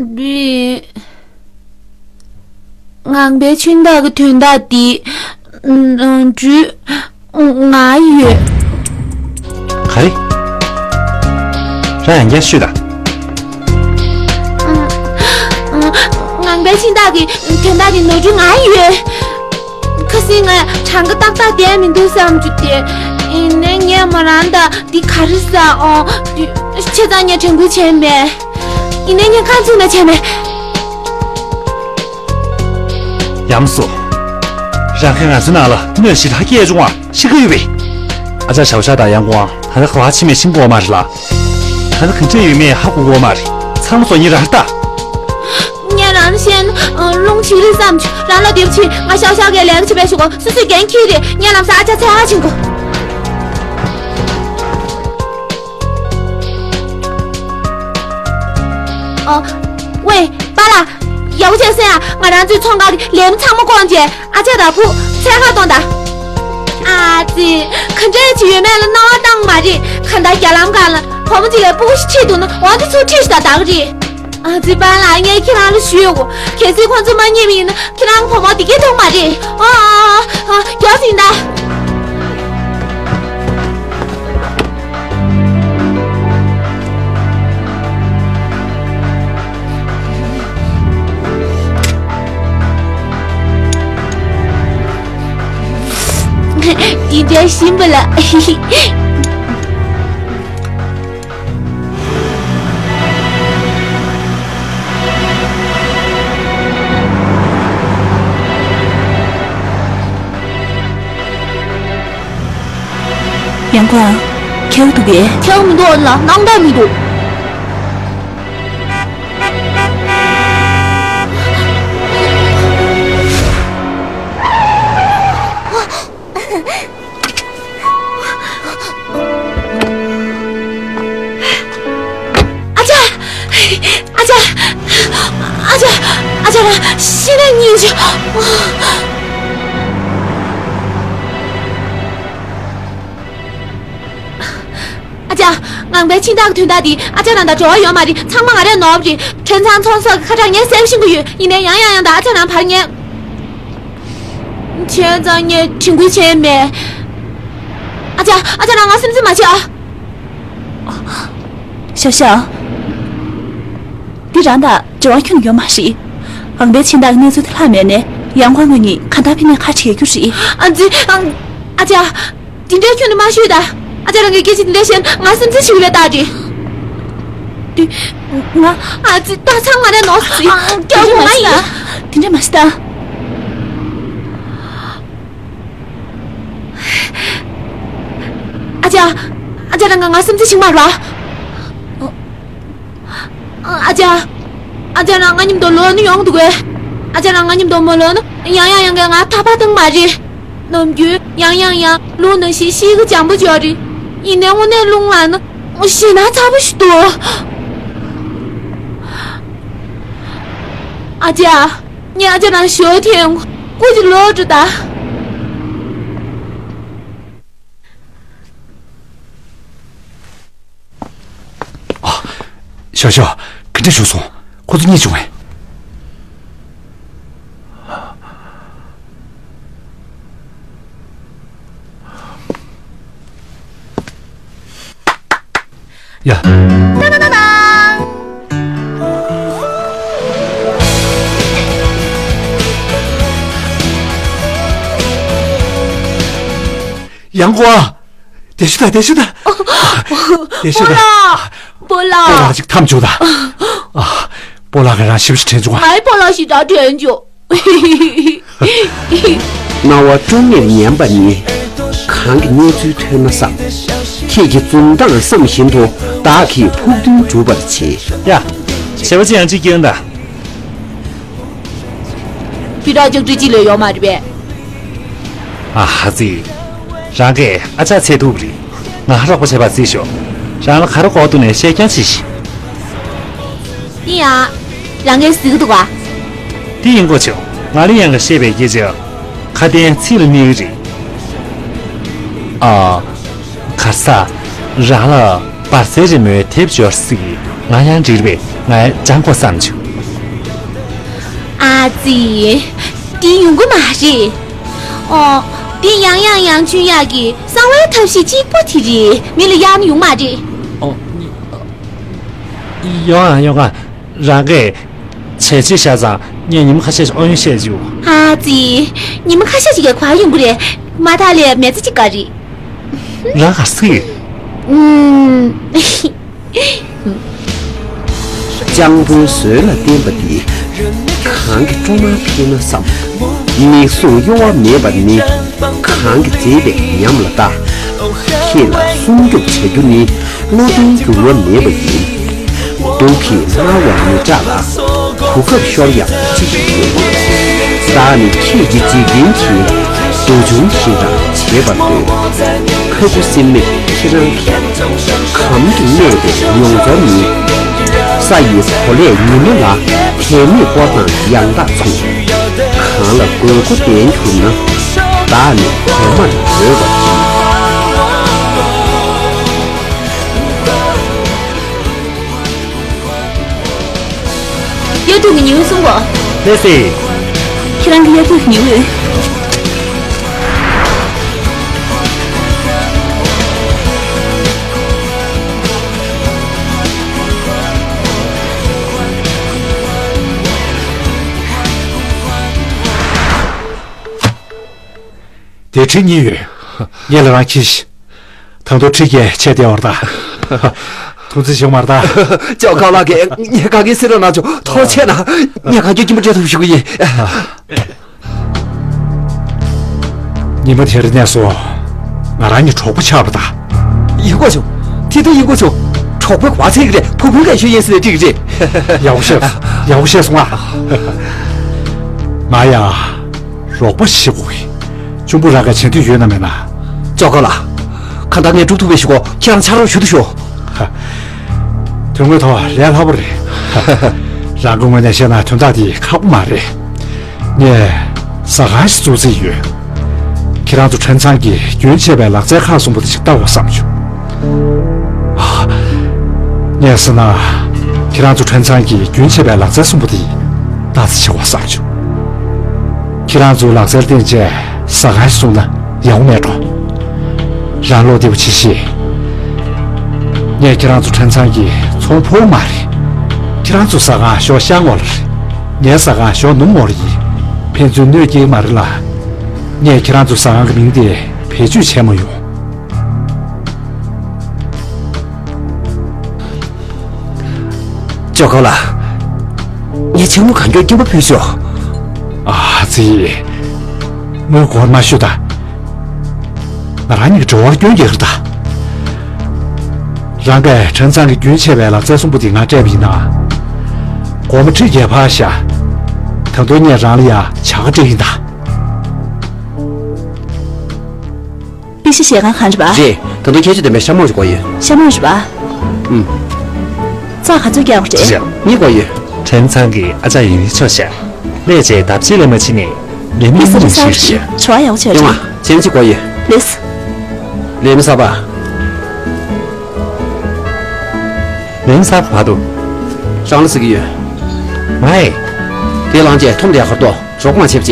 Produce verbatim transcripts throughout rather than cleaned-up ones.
འདི། ངང་པའི་ཆུན་བདག་གི་དོན་དག་འདི། ནོར་འཁྲུལ་ང་ཡོད། ག་རེ། རང་ཡང་བསྐྱར་ཤོད་དང་། ངང་པའི་ཆུན་བདག་གི་དོན་དག་འདི་ནོར་འཁྲུལ་ང་ཡོད། ཁ་སང་ང་གྲངས་ཀ་ཏག་ཏག་བསྡད་མི་འདུག་བསམ་བྱུང་སྟེ། ཡིན་ནའི་ངས་མོ་རང་དང་འདི་ག་རེ་ཟ་འོང་། བྱས་ཙང་ངས་དྲན་སྐུལ་བྱས་མེད། ཡིན་ནའི་ངས་ཁ་ཚུགས་ན་བྱས་མེད། ཡམ་སོ། རང་གིས་ང་ཚོའི་ནང་ལ་གནོད་ཞིག་ལྷག་སྐྱེས་བྱུང་བ་ཤེས་ཀྱི་ཡོད་པས། ཨ་ཅག་ཞའོ་ཞའོ་དང་ཡང་ཀོང་ད་ལྟ་ག་པར་ཕྱིན་མེད་ཤེས་ཀྱི་ཡོད་མ་རེད་ལ། ད་ལྟ་ག་འདྲ་ཡོད་མེད་ཧ་གོ་གི་ཡོད་མ་རེད། ཚང་མ་བཟོ་ཉེས་རང་རེད་ད། ངས་རང་ལ་བཤད་ན་རླུང་ཞིག་རེད་བསམ་བྱུང་། རང་ལ་དེབ་ཕྱིན། ང་ཞའོ་ཞའོ་གིས་ལས་ཀ་བྱེད་པའི་ཞུ་གོ་སོ་སོས་འགན་འཁྱེར་རེད། ངས་ལམ་སང་ཨ་ཅག་འཚོལ་ག་ཕྱིན་གོ། ཨ། ཝེ། པཱ་ལགས། ཡག་པོ་བྱས་ཟེར་ཡ། ང་རང་ཚོའི་ཚོང་ཁང་གི་ལས་མི་ཚང་མ་བསྐོངས་བྱས་ཨ་ཅག་དང་བུ་འཚོལ་ག་གཏོང་དང་། ཨ་ཙི། ག་འདྲ་ཅིག་ཡོད་མེད་ལ་སྣང་བ་བཏང་མ་རེད། གང་ལྟར་རྒྱ་ལམ་སྒང་ལ་བུ་མོ་གཅིག་ལ་སྤུ་གུ་ཞིག་ཁྲིད་འདུག་ན་འོ་འདི་ཚོ་ཁྲིད་ཤིག་དང་བདག་རེད། ཨ་ཙི། པཱ་ལགས། ངས་ཁྱེད་རང་ལ་ཞུས་ཡོད་གོ། གལ་སྲིད་ཁོང་ཚོ་མ་རྙེད་པ་ཡིན་ན་ཁྱེད་རང་བུ་མོ་བདེ་སྐྱིད་ཐོག་མ་རེད། ཨ་ཨ་ཨ། མགྱོགས་ཟིན་ད། འདི་འདྲ་ཞིམ་པ་ལ། ཡང་ཀོང་། ཁྱེར་འདུག་གས། ཁྱེར་མི་འདུག་ལ། སྣང་དག་མི་འདུག་ཨ་ཅག་ཨ་ཅག་ཨ་ཅག་ཨ་ཅག་རང་ཤི་ན་ཉིན་ཞིག་ཨ་ཅག་ངང་པའི་ཆིང་བདག་གི་དོན་དག་འདི་ཨ་ཅག་རང་དང་འབྲེལ་བ་ཡོད་མ་རེད། ཚང་མ་ང་རང་ནོར་བ་རེད། ཁྲེན་ཚང་ཚོང་ས་གི་ཁ་གྲངས་ངས་གསལ་པོ་ཤེས་ཀྱི་ཡོད། ཡིན་ནའི་ཡང་ཡང་ཡང་དང་ཨ་ཅག་རང་བར་ངས། བྱས་ཙང་ངས་དྲན་སྐུལ་བྱས་མེད། ཨ་ཅག་ཨ་ཅག་རང་ང་སེམས་ཚིག་མ་བྱེད་ཨ། ཞའོ་ཞའོ། འདི་རང་དང་འབྲེལ་བ་ཁྱོན་ནས་ཡོད་མ་རེད། ངང་པའི་ཆིང་བདག་གི་གནས་ཚུལ་དེ་ལྷག་མེད་ནས་ཡང་ཀོང་ང་གཉིས་གང་ལྟར་ཕན་ནས་ཁ་བྲལ་རྒྱུ་རེད། ཨ་ཙི། ཨ་ཅག་དེ་འདྲའི་ཁྱོན་ནས་མ་ཤོད་ད། ཨ་ཅག་རང་གིས་སྐད་ཆ་དེ་འདྲ་བཤད་ན་ང་སེམས་ཚིག་ཞིག་ཡོད་པའི་རྟགས་རེད། དེ། ང་། ཨ་ཙི། ད་ཚང་མ་རེད་ནོར་སི། ཨ། སྐྱོ་པོ་ང་ཡིན། དེ་འདྲ་མ་བྱེད་ད། ཨ་ཅག་ཨ་ཅག་རང་ང་ང་སེམས་ཚིག་ཞིག་མ་རེད། ཨ་ཅག་ཨ་ཅག་རང་ང་མཉམ་དུ་ལོག་ནི་ཡོང་འདུག་གས། ཨ་ཅག་རང་ང་མཉམ་དུ་མ་ལོག་ན་ཡང་ཡང་ཡང་གས་ང་ཐག་པ་བཏང་མ་རེད། ནམ་རྒྱུན་ཡང་ཡང་ཡང་རླུང་ནང་བཞིན་ཤི་གི་འཇམ་པོ་ཅིག་ཡོད་རེད། ཡིན་ནའི་དངོས་གནས་རླུང་ལངས་ན་ཞེད་སྣང་ཚ་པོ་ཞིག་འདུག་ཨ་ཅག་ངས་ཨ་ཅག་རང་ཞོ་ཐེངས་སྐུ་གཅིག་ལོག་འགྲོ་ད། ཞའོ་ཞའོ། ག་འདྲ་བྱུང་སོང་། ཁོ་ཚོ་རྙེད་བྱུང་ངས། ཡ། ཡང་ཀོང་། དེ་ཤུ་ད། དེ་ཤུ་ད། དེ་ཤུ་ད། སྤོ་ལགས། སྤོ་ལགས། སྤོ་ལགས་ཅིག་ཐམས་བྱུང་ད། ཨ། སྤོ་ལགས་ང་རང་ཞིབ་ཞིབ་དྲན་བྱུང་ཨ། ངའི་སྤོ་ལགས་ཤིག་ད་དྲན་བྱུང་། སྣང་བ་ཀྲོང་ངེར་ཉན་པ་ནི། གང་གི་གནས་ཚུལ་ཐོས་ན་བསམ། ཁྱེད་ཀྱི་འཛུམ་མདངས་བསམ་བཞིན་དུ་བདག་གིས་ཕུགས་འདུན་འགྲུབ་པར་བྱེད། ཡ། བྱས་པ་ཅི་ཡང་ཅིག་སྐྱོན་དང་། སྤུས་དག་ཅིག་བྲིས་ཅི་ལོས་ཡོད་མ་རེད་པས། ཨ་ཧ་ཙི། རང་གིས་ཨ་ཅག་འཚོལ་ཐུབ་རེད། ང་རོགས་པ་བྱེད་པ་རྩིས་ཤོག་རང་ལ་ག་རེ་དགོས་འདུག་ནས་བཤད་རྐྱང་བྱེད་ཤིག་དེ་ཡང་། རང་གིས་གཟིགས་འདུག་ག་དེ་ཡིན་གོ་ཆེ། ང་ལ་ཡང་ག་བཤད་པའི་སྐད་ཆ། ཁ་དན་ཚིག་ལ་གནས་ཀྱི་རེད། ཨ། གར་ས། རང་ལ་བར་སའི་རི་མོའི་དེབ་འབྱོར་སྲིད། ང་ཡང་འགྲིག་རེད་པས། ང་སྦྱང་དགོས་བསམ་བྱུང་ ཨ་ཙི། འདི་ཡོང་གི་མ་རེད། ཨོ། འདི་ཡང་ཡང་ཡང་ཆུན་ཡག་གི་གསང་བའི་ཐབས་ཤེས་གཅིག་པོ་དེ་རེད། མི་ལ་གཡར་ན་ཡོང་མ་རེད། ཨོ། ཡོང་ཨ་ཡོང་ཨ། རང་གིས་བྱས་རྗེས་བཞག་ཙང་ངས་ཉི་མ་ཁ་ཤས་ཤིག་ཨོ་ཡོན་བཤད་བཅུག་ཨ་ཙི། ཉི་མ་ཁ་ཤས་ཤིག་གིས་ག་པར་ཡོང་གི་རེད། མ་དག་ལས་མི་ཚེ་གཅིག་དཀའ་རེད། རང་ག་སྲིད། ཨུམ། སྤྱང་པོའི་ཟོལ་ལ་བརྟེན་པ་འདི་གང་གི་སྤྲོ་སྣང་འཕེལ་ན་བསམ། མིག་ཟུང་གཡོ་བ་མེད་པ་ནི་གང་གི་མཛེས་པའི་ཉམས་ལ་ལྟ། ཁྱེད་ལ་སྲུང་སྐྱོབ་བྱ་རྒྱུ་ནི་བློ་གདེང་འགྱུར་བ་མེད་པ་ཡིན། སྡུག་གིས་མནར་བར་མི་སྐྲག་ལ། གོ་སྐབས་ཤོར་ཡང་ཅི་ཞིག་ཡོད། བདག་ནི་ཁྱེད་ཀྱི་འཇིག་རྟེན་གྱི་འདུ་བྱུང་ཞེ་དྲག་བྱེད་པར་འདོད། ཁ་ཁུ་སིམ་མེར་ཁྱེད་རང་གིས་གམ་གྱི་གནས་པའི་མྱོང་ཚོར་ནི། ས་ཡི་གོ་ལས་ཉི་མ་ལ་དལ་མེད་སྐོར་དང་ཡང་དག་མཚུངས། གང་ལ་དགོས་མཁོ་ལྡན་གྱུར་ན། བདག་ནི་གོང་མར་འོས་པར་བགྱི། དབྱར་དུས་ཀྱི་ཉི་འོད་གསུང་གོ། ལགས་སེ། ཁྱེད་རང་གི་དབྱར་དུས་ཀྱི་ཉི་འོད། དེ་ཁྲིད་ཉེན་ཡོད། ངེད་ལ་རང་ཁྱེར་ཤིག་ད་དུང་ཁྲིད་ཀྱི་ཆེད་དེ་བར་ད། ཐུགས་རྗེ་ཆེ་མར་ད། ཅོ་ཁ་ལགས་ཀྱིས་ངས་ག་གེ་སེ་རོ་ན་ཆོ་ཐོག་ཆེ་ན་ངས་ག་གེ་ཀྱི་མུ་ཅེ་ཐུབ་ཞུ་གི་ཡིན། ཉི་མ་དེར་གནས་སོ། ང་རང་གཉིས་གྲོགས་པོ་ཆགས་པ་ད། ཡིན་གོ་ཆོ། དེ་དུ་ཡིན་གོ་ཆོ། གྲོགས་པོའི་བ་ཚིག་རེད། ཕུ་ཕུ་ག་ཤོད་ཡིན་ཟེར་ཏིག་རེད། ཡག་པོ་བཤད། ཡག་པོ་བཤད་སོང་ཨ། ང་ཡ། རོགས་པ་ཞིག་དགོས་གི། གཅུང་པོ་རང་ག་བྱེད་འདོད་ཡོད་ན་མེད་ན། ཅོ་ཁ་ལགས། གང་ལྟར་ངས་སྒྲུབ་ཐུབ་པའི་ཞུ་གོ། ཁྱེད་རང་ཕྱག་རོགས་ཞུ་དུ་ཤོག་དོན་དངོས་ཐོག་ལས་སླ་པོ་རེད། རང་གི་ངོས་ནས་བཤད་ན་དོན་དག་འདི་ཁག་པོ་མ་རེད། ངས་ཟ་ཁང་ཞིག་བཙུགས་རྩིས་ཡོད། ཁྱེད་རང་ཚོ་ཁྲེན་ཚང་གིས་རྒྱུན་ཆད་པའི་ལག་རྩལ་ཁག་གསུམ་པོ་དེ་ཞིག་ལྟ་དགོས་བསམ་བྱུང་། ངས་ཟེར་ན། ཁྱེད་རང་ཚོ་ཁྲེན་ཚང་གིས་རྒྱུན་ཆད་པའི་ལག་རྩལ་གསུམ་པོ་དེ་ལྟ་རྩིས་བྱེད་དགོས་བསམ་བྱུང་། ཁྱེད་རང་ཚོའི་ལག་རྩལ་སྟེང་བཅས་ཟ་ཁང་ཞིག་བཙུགས་ན་ཡག་པོ་མེད་འགྲོ། རང་བློ་བདེ་པོ་བྱེད་ཤེས། ངས་ཁྱེད་རང་ཚོ་ཁྲེན་ཚང་གི་ཚོང་ཕོགས་མ་རེད། ཁྱེད་རང་ཚོ་ཟ་ཁང་ཞོག་ཤང་ངོ་ལ་རེད། ངའི་ཟ་ཁང་ཞོག་ནུབ་ངོ་ལ་ཡིན། ཕན་ཚུན་གནོད་སྐྱེལ་མ་རེད་ལ། ངས་ཁྱེད་རང་ཚོ་ཟ་ཁང་གི་མིང་དེ་བེད་སྤྱོད་བྱས་མ་ཡོང་། ཅོ་ཁ་ལགས། ངས་ཕྱག་མོ་གང་མགྱོགས་སྐྱིན་པ་ཕུལ་ཤོག་ཨ་ཙི། དངུལ་སྒོར་མ་ཤོད་ད། ང་རང་གཉིས་ཀྱི་འབྲེལ་བར་སྐྱོན་རྒྱག་གི་རེད་ད། རང་གིས་ཁྲེན་ཚང་གི་རྒྱུན་ཆད་པའི་ལག་རྩལ་གསུམ་པོ་དེ་ང་སྤྲད་པ་ཡིན་ན། སྒོར་མོ་ཁྲི་བརྒྱད་ཕར་བཞག་ད་དུང་ངས་རང་ལ་ཡ་བྱ་དགའ་སྤྲད་ཀྱི་ཡིན་ད། པི་ཤི་ཞལ་ཁང་གང་རེད་པ། རེད། ད་དུང་ཁྱད་ཆོས་ལྡན་པའི་ཤ་མོག་ཅིག་དགོས་ཡོད། ཤ་མོག་རེད་པ། ཨུམ། རྩ་ག་ཚོད་རྒྱག་དགོས་རེད། གཉིས་དགོས་ཡོད། ཁྲེན་ཚང་གི་ཨ་ཅག་ཡིན་ཆོག་ཤག་ལས་བྱེད་ལྡབ་གཅིག་ལས་མ་ཕྱིན་ནས་ལས་མི་མི་ཞིག་བྱེད། བྱ་བ་ཡག་པོ་བྱས། ཡོང་བ་ཅན་གཅིག་དགོས་ཡོད། ལེས། ལས་མི་གསར་པ། ལས་མི་གསར་པ་བར་དུ། རང་ལ་ཟེར་གྱི་ཡོད། ང་ཨེ། དེ་ལངས་རྗེས་ཐོམ་དེ་ཡག་གར་ཏོ་རོགས་མ་བྱེད་པ་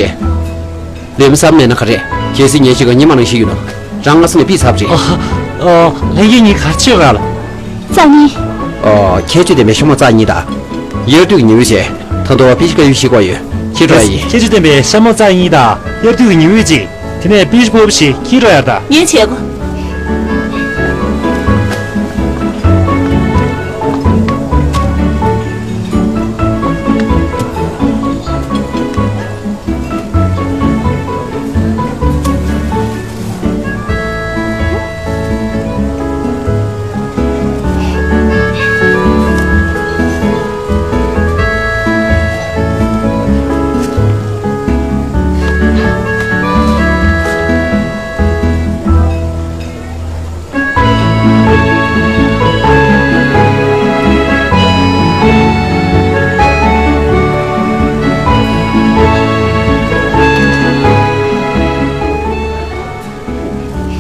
བྱེད། ལས་མི་གསར་མེད་ན་ག་རེད། གལ་སྲིད་ངས་ཤི་ག་ཉི་མ་ནང་ཤི་ཡོད་ན། རང་ང་ས་ནས་པི་ཚབ་རེད། ཨ། ཨ། ལྷན་རྒྱས་གཉིས་ག་ཚོད་ག་ལ། རྩ་གཉིས། ཨ། ཁྱད་ཆོས་ལྡན་པའི་ཤ་མོག་རྩ་གཉིས་དང་། དབྱར་དུས་ཀྱི་ཉི་འོད་བྱས། ད་དུང་པི་ཤི་ཀ་ཡུ་ཤི་བར་ཡོད། ཁྱེད་འགྲོ་ཡ་ཡིན། ཁྱད་ཆོས་ལྡན་པའི་ཤ་མོག་རྩ་གཉིས་དང་དབྱར་དུས་ཀྱི་ཉི་འོད་ཅིག་དེ་ནས་པི་ཤི་ཕོབ་ཤིག་ཁྱེད་འགྲོ་ཡ་ད། ངས་བྱེད་དགོས།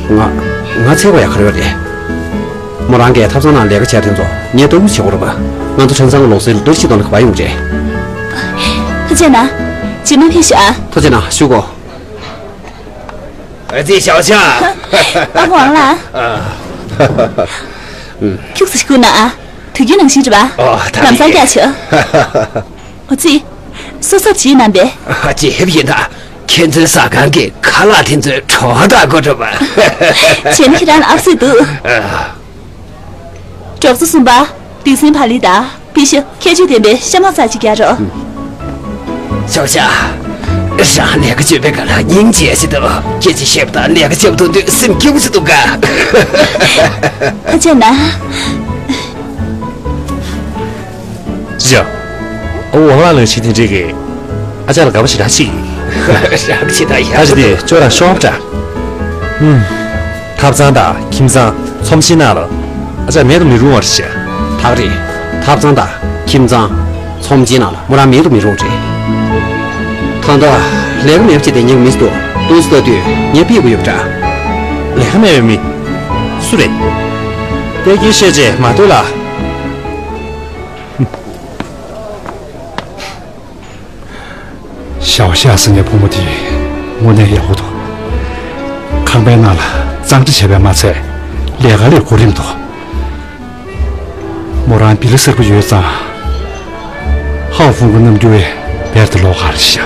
ང་ང་ཚེ་བ་ཡ་ག་རེ་རེད། མོ་རང་གིས་ཐབ་ཚང་ནང་ལས་ཀ་བྱས་དོན་ཚོ་ངས་ལྟ་སྐུལ་བྱེད་དགོས་རེད་པ། ང་ཚོ་ཁྲེན་ཚང་གི་ལུགས་སྲོལ་ལ་བསྡུར་བྱེད་དོན་ལ་ག་པར་ཡོང་རེད། ཁ་ཆེ་ན། རྗེས་མ་ཕེབས་ཤོག་ཨ། ཐུགས་རྗེ་གནང་། བཞུགས་གོ། ཨ་ཙི་ཞའོ་ཞ། ཨ་ཁུ་ཝང་ལགས། ཁྱུག་ཙམ་ཞིག་སྒུག་གནང་ཨ། དུས་རྒྱུན་ནང་བཞིན་རེད་པ། ཨོ་ད་ལམ་སང་རེད། རྒྱག་ཆོག་ཨ་ཙི། སོབ་སོབ་བྱེད་གནང་པས། ཨ་ཅེ་ཧེབ་ཡིན་ད། ཁྱེད་ཚོའི་ཟ་ཁང་གི་ཁ་ལག་དེ་ཚོའི་བྲོ་བ་དག་གོ་འགྲོ་བ། བྱས་ན་ཁྱེད་རང་ལ་ཨབ་སེ་འདུག་གྲོགས་ཚོ་གསུམ་པ། སྡེ་སྲིད་བ་ལི་དང་པི་ཤ་ཁྱད་ཆོས་ལྡན་པའི་ཤ་མོག་ཙག་ཅིག་རྒྱག་རོགས། ཞའོ་ཞ། རང་ལས་ཀ་བྱེད་པའི་སྐབས་ལ་སྙིང་རྗེ་ཞིག་འདུག་སྐད་ཆ་བཤད་པ་དང་ལས་ཀ་བྱེད་པ་མཐོང་དུས་སེམས་སྐྱིད་པོ་ཞིག་འདུག་ག་ཐུགས་རྗེ་གནང་། ཅི་བྱ། ཨོ་ཝང་ལགས་ལ་ཞིག་དེ་འདྲས་ཀྱི། ཨ་ཅག་ལ་དགའ་པོ་ཞེ་དྲག་ཅིག་རང་ཅི་ད་ཡ། ཨ་ཅག་དེ་ཅོ་རང་ཤོག་འདྲ། ཧུམ། ཐབ་ཚང་དང་ཁྱིམ་ཚང་ཚོམས་ཆེན་ནང་ལ་ཨ་ཅག་མེད་དུ་མི་རུང་བ་རེད་ཤག་ད་ག་རེད། ཐབ་ཚང་དང་ཁྱིམ་ཚང་ཚོམས་ཆེན་ནང་ལ་མོ་རང་མེད་དུ་མི་རུང་རེད། ད་ལྟ་ལས་ཀ་མེད་པ་ཅིག་དེ་ཉེ་གི་མི་ཞིག་འདུག་ཏུ་སི་ལྟ་དུས་ངས་ཕེབས་དགོས་ཡོད་པ་འདྲ། ལས་ཀ་མེད་པའི་མི། སུ་རེད། དེ་སྐད་བཤད་རྗེས་མ་ལྟོས་ལ། ཞའོ་ཞ་ཟེར་མཁན་བུ་མོ་དེ་དངོས་གནས་ཡག་པོ་འདུག་ཁང་པའི་ནང་ལ་གཙང་སྦྲ་བྱས་པས་མ་ཚད་ལས་ཀ་ལས་གོ་རིམ་འདུག་མོ་རང་བི་ལི་གསར་པ་ཡོད་ཙང་། ཧའོ་ཧྥུང་གི་རྣམ་འགྱུར་བས་བེར་དུ་ལོག་ག་རེ་ཤག་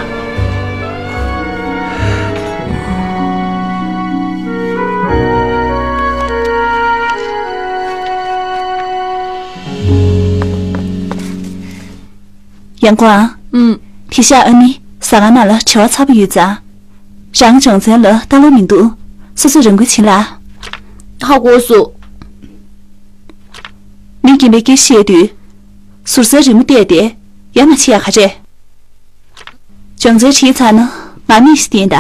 ཡང་ཀོང་། ཨུམ། དེ་ཤག་ཨ་ནི་ཟ་ཁང་ནང་ལ་བྲེལ་བ་ཚ་པོ་ཡོད་ཙང་། རང་སྦྱོང་ཚན་ལ་ལྟ་ལོང་མི་འདུག་སོ་སོས་རང་འགུལ་བྱེད་ལ། ཧ་གོ་སོང་། མི་རྒན་པས་སྐད་བཤད་དུས། ཟུར་ཟའི་རི་མོ་བལྟས་ཏེ་ཡ་མ་བྱེད་ཡ་ག་རེད། སྦྱོང་ཚན་བྲིས་ཚར་ན་ང་མིག་ཞིག་བསྟན་ད།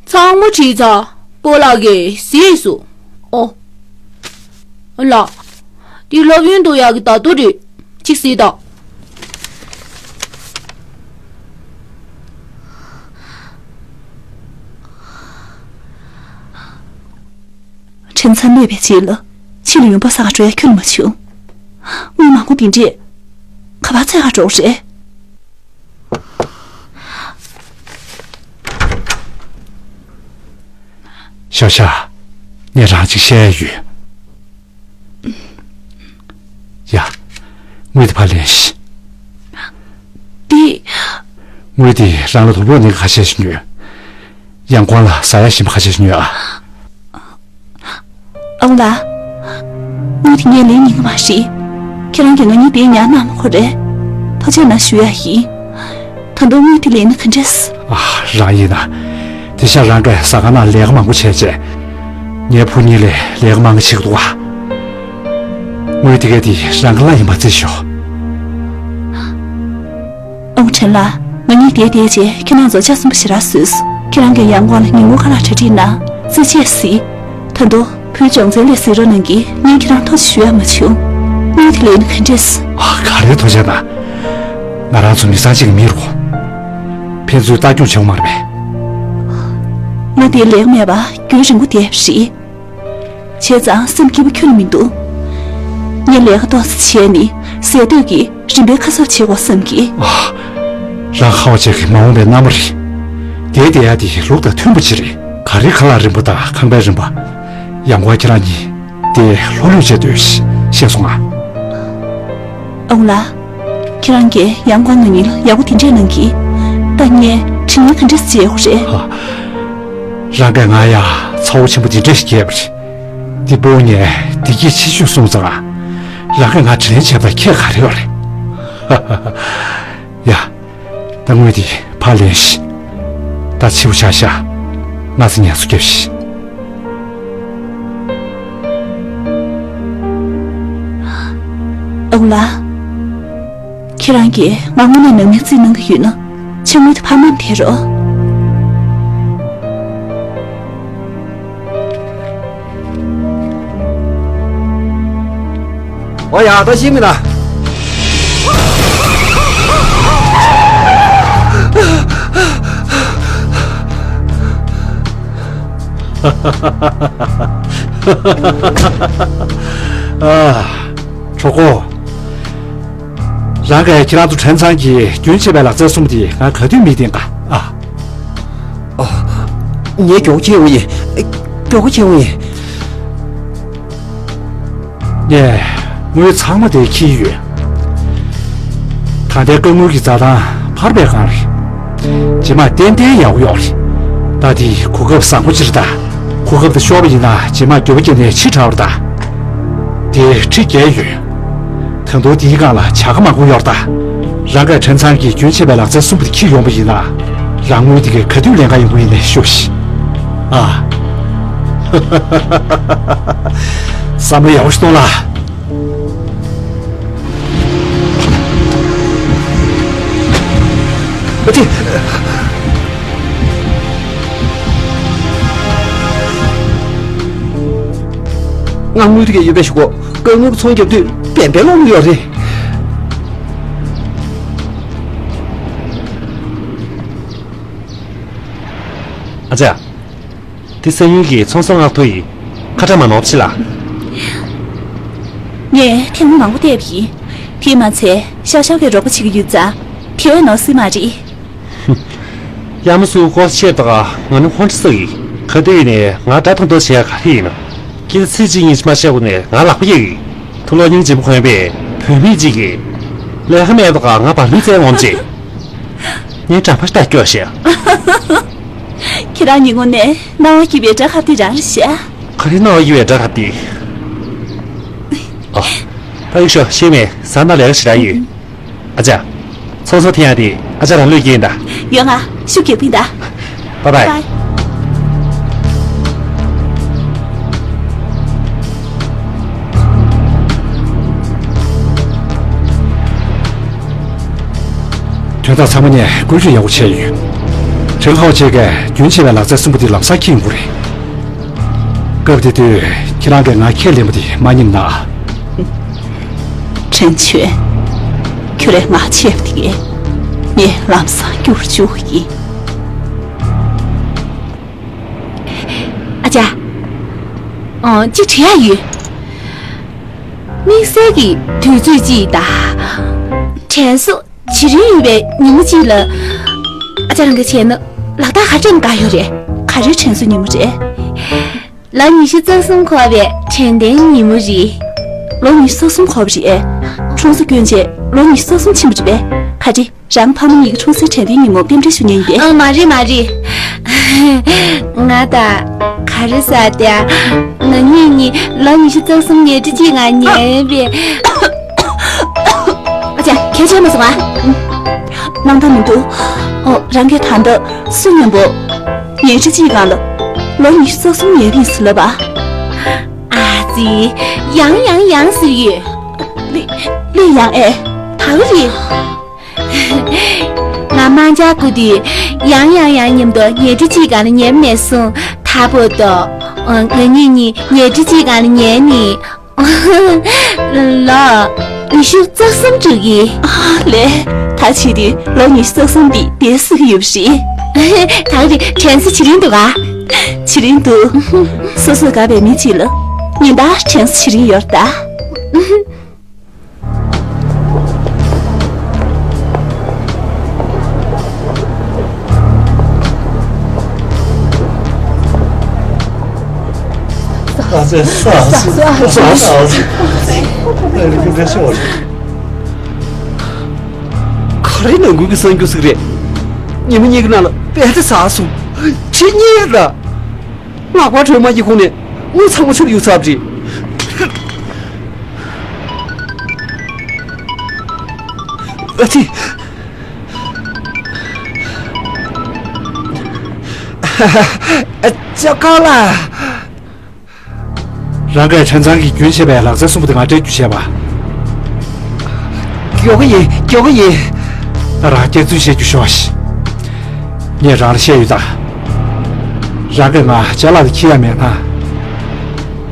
ཚང་མ་བྲིས་ཚར། སྤོ་ལགས་ཀྱིས་གཟིགས་སོང་། ཨོ། ལགས། འདི་སློབ་ཡོན་ཐོབ་ཡག་གི་བརྡ་ཐོ་རེད། གཅིག་གཟིགས་དང་། ཁྲིམས་ཚང་གནོད་པའི་རྗེས་ལ་ཕྱི་ལ་ཡོང་འབབ་བསགས་ག་འགྲོ་ཡ་ཁྱོན་ནས་མ་བྱུང་། དངུལ་མང་པོ་འདི་འདྲས་ག་པར་འཚོལ་ག་འགྲོ་རེད། ཞའོ་ཞ། ངས་རང་ཅིག་བཤད་ཡ་ཡོད། ཡ། དངུལ་དེ་ཕར་ལེན་ཤིག་འདི། དངུལ་དེ་རང་ལ་དུག་ལོག་ནི་ཁ་ཤས་ཤིག་ཉོས། ཡང་ཁོང་ལ་ཟ་ཡ་ཞིམ་པ་ཁ་ཤས་ཤིག་ཉོས་ཨ། ཨང་ལགས། དངུལ་དེ་ངས་ལེན་ཉན་གི་མ་རེད། ཁྱེད་རང་གིས་ང་གཉིས་དེ་ཉར་གནང་མ་དགོས་རེད། ཐུགས་རྗེ་གནང་ཞུ་ཡ་ཡིན། ད་དུང་དངུལ་དེ་ལེན་ན་ག་འདྲས། ཨ། རང་ཡིན་ན། དེ་ཤ་རང་གིས་ཟ་ཁང་ནང་ལས་ཀ་མང་པོ་བྱས་རྗེས། ངའི་བུ་གཉིས་ལས་ལས་ཀ་མང་གི་བྱེད་ཀྱི་འདུག་ཨ། དངུལ་དེ་གས་དེ་རང་གི་ལ་ཡིན་པ་རྩིས་ཤོག་ཨོ་ཁྲེན་ལགས། ང་གཉིས་དེ་བསྡད་རྗེས་ཁྱེད་རང་ཚོ་ཆ་གསུམ་པོ་ཞེ་དྲག་བཟོས། ཁྱེད་རང་གིས་ཡང་ཁོང་ལ་ཉིན་གུང་ཁ་ལག་གྲ་སྒྲིག་གནང་། རྩེད་ཆས་གཟིགས། ད་དུང་བུའི་སྦྱོང་ཚན་ལས་གཟིགས་རོགས་གནང་གིས་ངས་ཁྱེད་རང་ཐུགས་རྗེ་ཞུ་ཡ་མ་བྱུང་། དངུལ་དེ་ལེན་ན་ག་འདྲས། ཨ། ག་རེ་ཐུགས་རྗེ་གནང་། ང་རང་ཚོ་མི་ཚང་གཅིག་གི་མི་རེད། ཕན་ཚུན་ལྟ་སྐྱོང་བྱེད་དགོས་མ་རེད་པས། ང་དེ་ལེགས་མེད་པ་རྒྱུན་རིང་པོ་བསྡད་པ་རེད། བྱས་ཙང་སེམས་སྐྱིད་པོ་ཁྱོན་ནས་མི་འདུག་ངས་ལས་ཀ་ཏོག་ཙམ་བྱས་ནས་ཟས་སྡོད་ཀྱིས་རིམ་པས་ཁ་གསབ་བྱེད་དགོས་བསམ་གི། ཨ། རང་ཧའོ་ཅེ་གི་མ་འོངས་པའི་མནའ་མ་རེད། དེ་བསྡད་ཡ་དེ་ལུགས་དང་མཐུན་པོ་ཅིག་རེད། ག་རེ་ཁ་ལག་རིན་པོ་དང་ཁང་པའི་རིན་པ། ཡང་ཁོང་ཁྱེད་རང་གཉིས་དེ་ལྷོད་ལྷོད་བྱས་སྡོད། ཤེས་སོང་ང་། ཨོང་ལགས། ཁྱེད་རང་གིས་ཡང་ཁོང་ང་གཉིས་ལ་ཡག་པོ་དེ་འདྲས་གནང་གི། ད་ངས་དྲིན་ལན་ག་འདྲས་འཇལ་དགོས་རེད། ཧ། རང་གིས་ང་ཡ་ཚ་བོ་ཆེན་པོ་དེ་འདྲས་ཤིག་བསྐྱལ་བ་རེད། དེ་སྤོ་ངས་བདེ་སྐྱིད་ཆེ་ཤོས་སོང་ཙང་། རང་གིས་ང་དྲིན་ལན་འཇལ་བ་ཁྱད་ག་རེ་ཡོད་རེད། ཧ་ཧ་ཧ། ཡ། ད་དངུལ་དེ་ཕར་ལེན་ཤིག་ད་འཕྱི་པོ་ཆགས་ཤག་སྔ་ས་ངལ་གསོ་རྒྱབ་ཤིག་ཨ་ཁུ་ལགས། ཁྱེད་རང་གིས་ང་དངོས་གནས་ནང་མིར་རྩིས་གནང་གི་ཡོད་ན། ཕྱི་དངུལ་དེ་ཕར་མ་འཐེན་རོགས། འོ་ཡ། ད་ཤི་མི་ལ། ཨ། གྲོགས་པོ། རང་གིས་ཁྱེད་རང་ཚོ་ཕྲན་ཚང་གིས་རྒྱུན་ཆད་པའི་ལག་རྩལ་གསུམ་དེ་ང་ག་དུས་མིས་བསྟན་ག་ཨ། ཨ། ངས་མགྱོགས་པོ་བྱེད་འོང་ཡིན། མགྱོགས་པོ་བྱེད་འོང་ཡིན། ངས་དངུལ་ཚང་མ་དེ་འཁྱེར་ཡོད། ད་ལྟའི་བཀའ་དངུལ་གྱི་འཛའ་ཐང་འཕར་བའི་སྒང་རེད། རྗེས་མ་ཏན་ཏན་ཡག་པོ་ཡོད་རེད། ད་དེ་གོ་སྐབས་བཟང་པོ་ཅིག་རེད་ད། གོ་སྐབས་དེ་ཤོར་བ་ཡིན་ན་རྗེས་མ་འགྱོད་པ་སྐྱེས་ནས་ཕྱི་དྲགས་པ་རེད་ད། དེ་ཁྲི་བརྒྱད་ཡོད། ད་དུང་དེའི་སྒང་ལ་བྱ་དགའ་མང་པོ་ཡོད་རེད་ད། རང་གིས་ཕྲན་ཚང་གི་རྒྱུན་ཆད་པའི་ལག་རྩལ་གསུམ་པོ་དེ་འཁྱེར་ཡོང་པ་ཡིན་ན། རང་དངུལ་དེ་གའི་ག་དུས་ལེན་ག་ཡོང་གི་ཡིན་ནས་ཤོད་ཤིག་ཨ། བསམ་བློ་ཡག་པོ་ཞིག་གཏོང་ལ། ཨ་ཙི། ང་དངུལ་དེ་གའི་ཡོད་པའི་ཞུ་གོ། བཀའ་དངུལ་གྱི་ཚོང་རྒྱབ་དུས་བན་བན་ལོག་ལོག་ཡོད་རེད། ཨ་ཅག་དེ་སང་ཉིན་གྱི་ཚོང་ཟོག་མངགས་ཐོ་ཡིན། ཁ་གྲག་མ་ནོར་ཕྱི་ལ། ངས་ཐེངས་མ་མང་པོ་བལྟས་པ་ཡིན། དེས་མ་ཚད་ཤར་ཤར་བའི་རོགས་པ་བྱེད་ཀྱི་ཡོད་ཙང་དེ་བས་ནོར་སྲིད་མ་རེད། གཡང་མོ་སུ་ཀོ་ཆེ་དག་ང་ནི་ཧོན་ཁྲི་སག་ཡིན། ག་དུས་ནས་ང་དགྲ་མཐོང་མཐོང་བྱེད་ཡ་ག་རེ་ཡིན་ནམ། ཁྱེད་ཚེ་གཅིག་གཉིས་མ་བཤད་གོ་ནས་ང་ལག་པ་གཡས་ཡིན། ཐུ་ལོ་སྙིང་རྗེ་པོ་གོན་པའི་བུད་མེད་ཅིག་གིས་ལས་ཀ་མེད་པ་ག་ང་བར་མི་བཙལ་འོང་ཅེས། ངའི་འགྲམ་པ་ལྟ་སྐྱོ་ཤག་ཁྱེད་རང་ཉིན་གུང་ནས་སྣང་བ་སྐྱིད་པའི་སྒྲ་ཁ་དེ་རང་རེད་ཤག་ག་རེ་སྣང་བ་སྐྱིད་པའི་སྒྲ་ཁ་དེ། ཨ། ཕ་ཡུལ་ཤོག་ཤེས་མེད་ཟ་ན་ལས་ཀ་ཞེ་དྲག་ཡོད། ཨ་ཅག་ཚོང་ཟོག་འཐེན་ཡག་དེ་ཨ་ཅག་རང་ལུས་ཀྱིན་ད། ཡོང་ང་ཤུགས་རྒྱག་པིན་ད། བཱའི་བཱའི། དོན་དག་ཚང་མ་ངས་བཀོལ་སྤྱོད་ཡག་པོ་བྱས་ཡོད། ཁྲེན་ཧའོ་ཆེ་གས་རྒྱུན་ཆད་པའི་ལག་རྩལ་གསུམ་པོ་དེ་ལམ་སང་འཁྱེར་ཡོང་གི་རེད། སྐབས་དེ་དུས་ཁྱེད་རང་གིས་ང་ཁས་ལེན་པ་དེ་མ་ཉིད་ན། ཁྲེན་ཆོན། ཁྱོད་རང་ང་ཆད་པ་དེ་གས་ངས་ལམ་སང་སྐྱུར་བཅུག་གི་ཡིན། ཨ་ཅག་ཨང་། གཅིག་དྲི་ཡག་ཡོད། དམིགས་བསལ་གྱི་དུས་ཚོད་ཅིག་ད། དྲན་གསོ་བྱེད་རིན་ཡོད་པའི་ཉིན་མོ་གཅིག་ལ། ཨ་ཅག་རང་གིས་བྱས་ན་ལག་རྟགས་ག་རེ་སྤྲད་ན་དགའ་ཡོད་རེད། ག་རེ་དྲན་གསོ་ཉིན་མོ་རེད། ལོ་ཉི་ཤུ་རྩ་གསུམ་འཁོར་བའི་དྲན་རྟེན་ཉིན་མོ་རེད། ལོ་ཉི་ཤུ་རྩ་གསུམ་འཁོར་བ་རེད། གྲོངས་སུ་བསྐྱོན་རྗེས་ལོ་ཉི་ཤུ་རྩ་གསུམ་ཕྱིན་པ་རེད་པས། ག་རེ། རང་ཕ་མ་གཉིས་ཀྱི་གྲོངས་སའི་དྲན་རྟེན་ཉིན་མོ་རྟེན་འབྲེལ་ཞུ་མཁན་ཡིན་པས། ཨ། མ་རེད་མ་རེད། ང་ད་ག་རེ་ཟེར་དེ། ང་གཉིས་གཉིས་ལོ་ཉི་ཤུ་རྩ་གསུམ་ཉལ་ཁྲི་གཅིག་སྒང་ཉལ་བས། ཨ་ཅག་གལ་ཆེན་མ་སོང་ཨ། སྣང་དག་མི་འདུག་ཨོ། རང་གིས་ད་ལྟ་སུ་མཉམ་པོ་ཉལ་ཁྲི་གཅིག་སྒང་ལ་ལོ་ཉི་ཤུ་རྩ་གསུམ་ཉལ་གྱིན་ཟེར་ལབ་པ། ཨ་ཙི། ཡང་ཡང་ཡང་ཟེར་ཡོད། ལི། ལི་ཡང་ཨེ། ད་ག་རེད། ང་དམར་འབྱར་སྐུ་དུས་ཡང་ཡང་ཡང་མཉམ་དུ་ཉལ་ཁྲི་གཅིག་སྒང་ལ་ཉལ་མེད་སོང་། ད་བར་དུ་ང་གཉིས་གཉིས་ཉལ་ཁྲི་གཅིག་སྒང་ལ་ཉལ་ནས་ལོ་ཉི་ཤུ་རྩ་གསུམ་འགྲོ་གི། ཨ་ལས། ད་བྱས་དུས་ལོ་ཉི་ཤུ་རྩ་གསུམ་འདི་བསྡད་སྲིད་ཀྱི་ཡོད་པ་རེད། ད་ག་རེད། དྲན་གསོ་བྱེད་རིན་འདུག་ག་བྱེད་རིན་འདུག་སོ་སོ་དགའ་བའི་མི་གཅིག་ལ་ཉིན་ལྟར་དྲན་གསོ་བྱེད་རིན་ཡོད་རེད་ད། ག་རེ་ནང་ཁུལ་གྱི་གསར་འགྱུར་ཟིག་རེད། ཉི་མ་གཉིས་ཀྱི་ནང་ལ་དཔེ་དེ་ཟ་སོང་། ཁྱེད་གཉིས་ལ། ལག་པ་དྲོན་མ་གྱི་ཁོང་ནས་དངུལ་ཚང་མ་ཚུར་གཡུག་ཚར་བ་རེད། ཨ་ཙི། ཨ། ལྕགས་དཀར་ལགས། རང་གིས་ཕྲན་ཚང་གི་རྒྱུན་ཆད་པའི་ལག་རྩལ་གསུམ་པོ་དེ་ང་སྤྲད་རྒྱུ་བྱས་པ། མགྱོགས་པོ་ཡིན། མགྱོགས་པོ་ཡིན། ད་རང་སྐྱག་རྫུན་བཤད་རྒྱུ་ཤོག་ཤིག་ངས་རང་ལ་བཤད་ཡོད་ད། རང་གིས་ང་ཅ་ལག་དེ་འཁྱེར་ཡ་མེད་ན།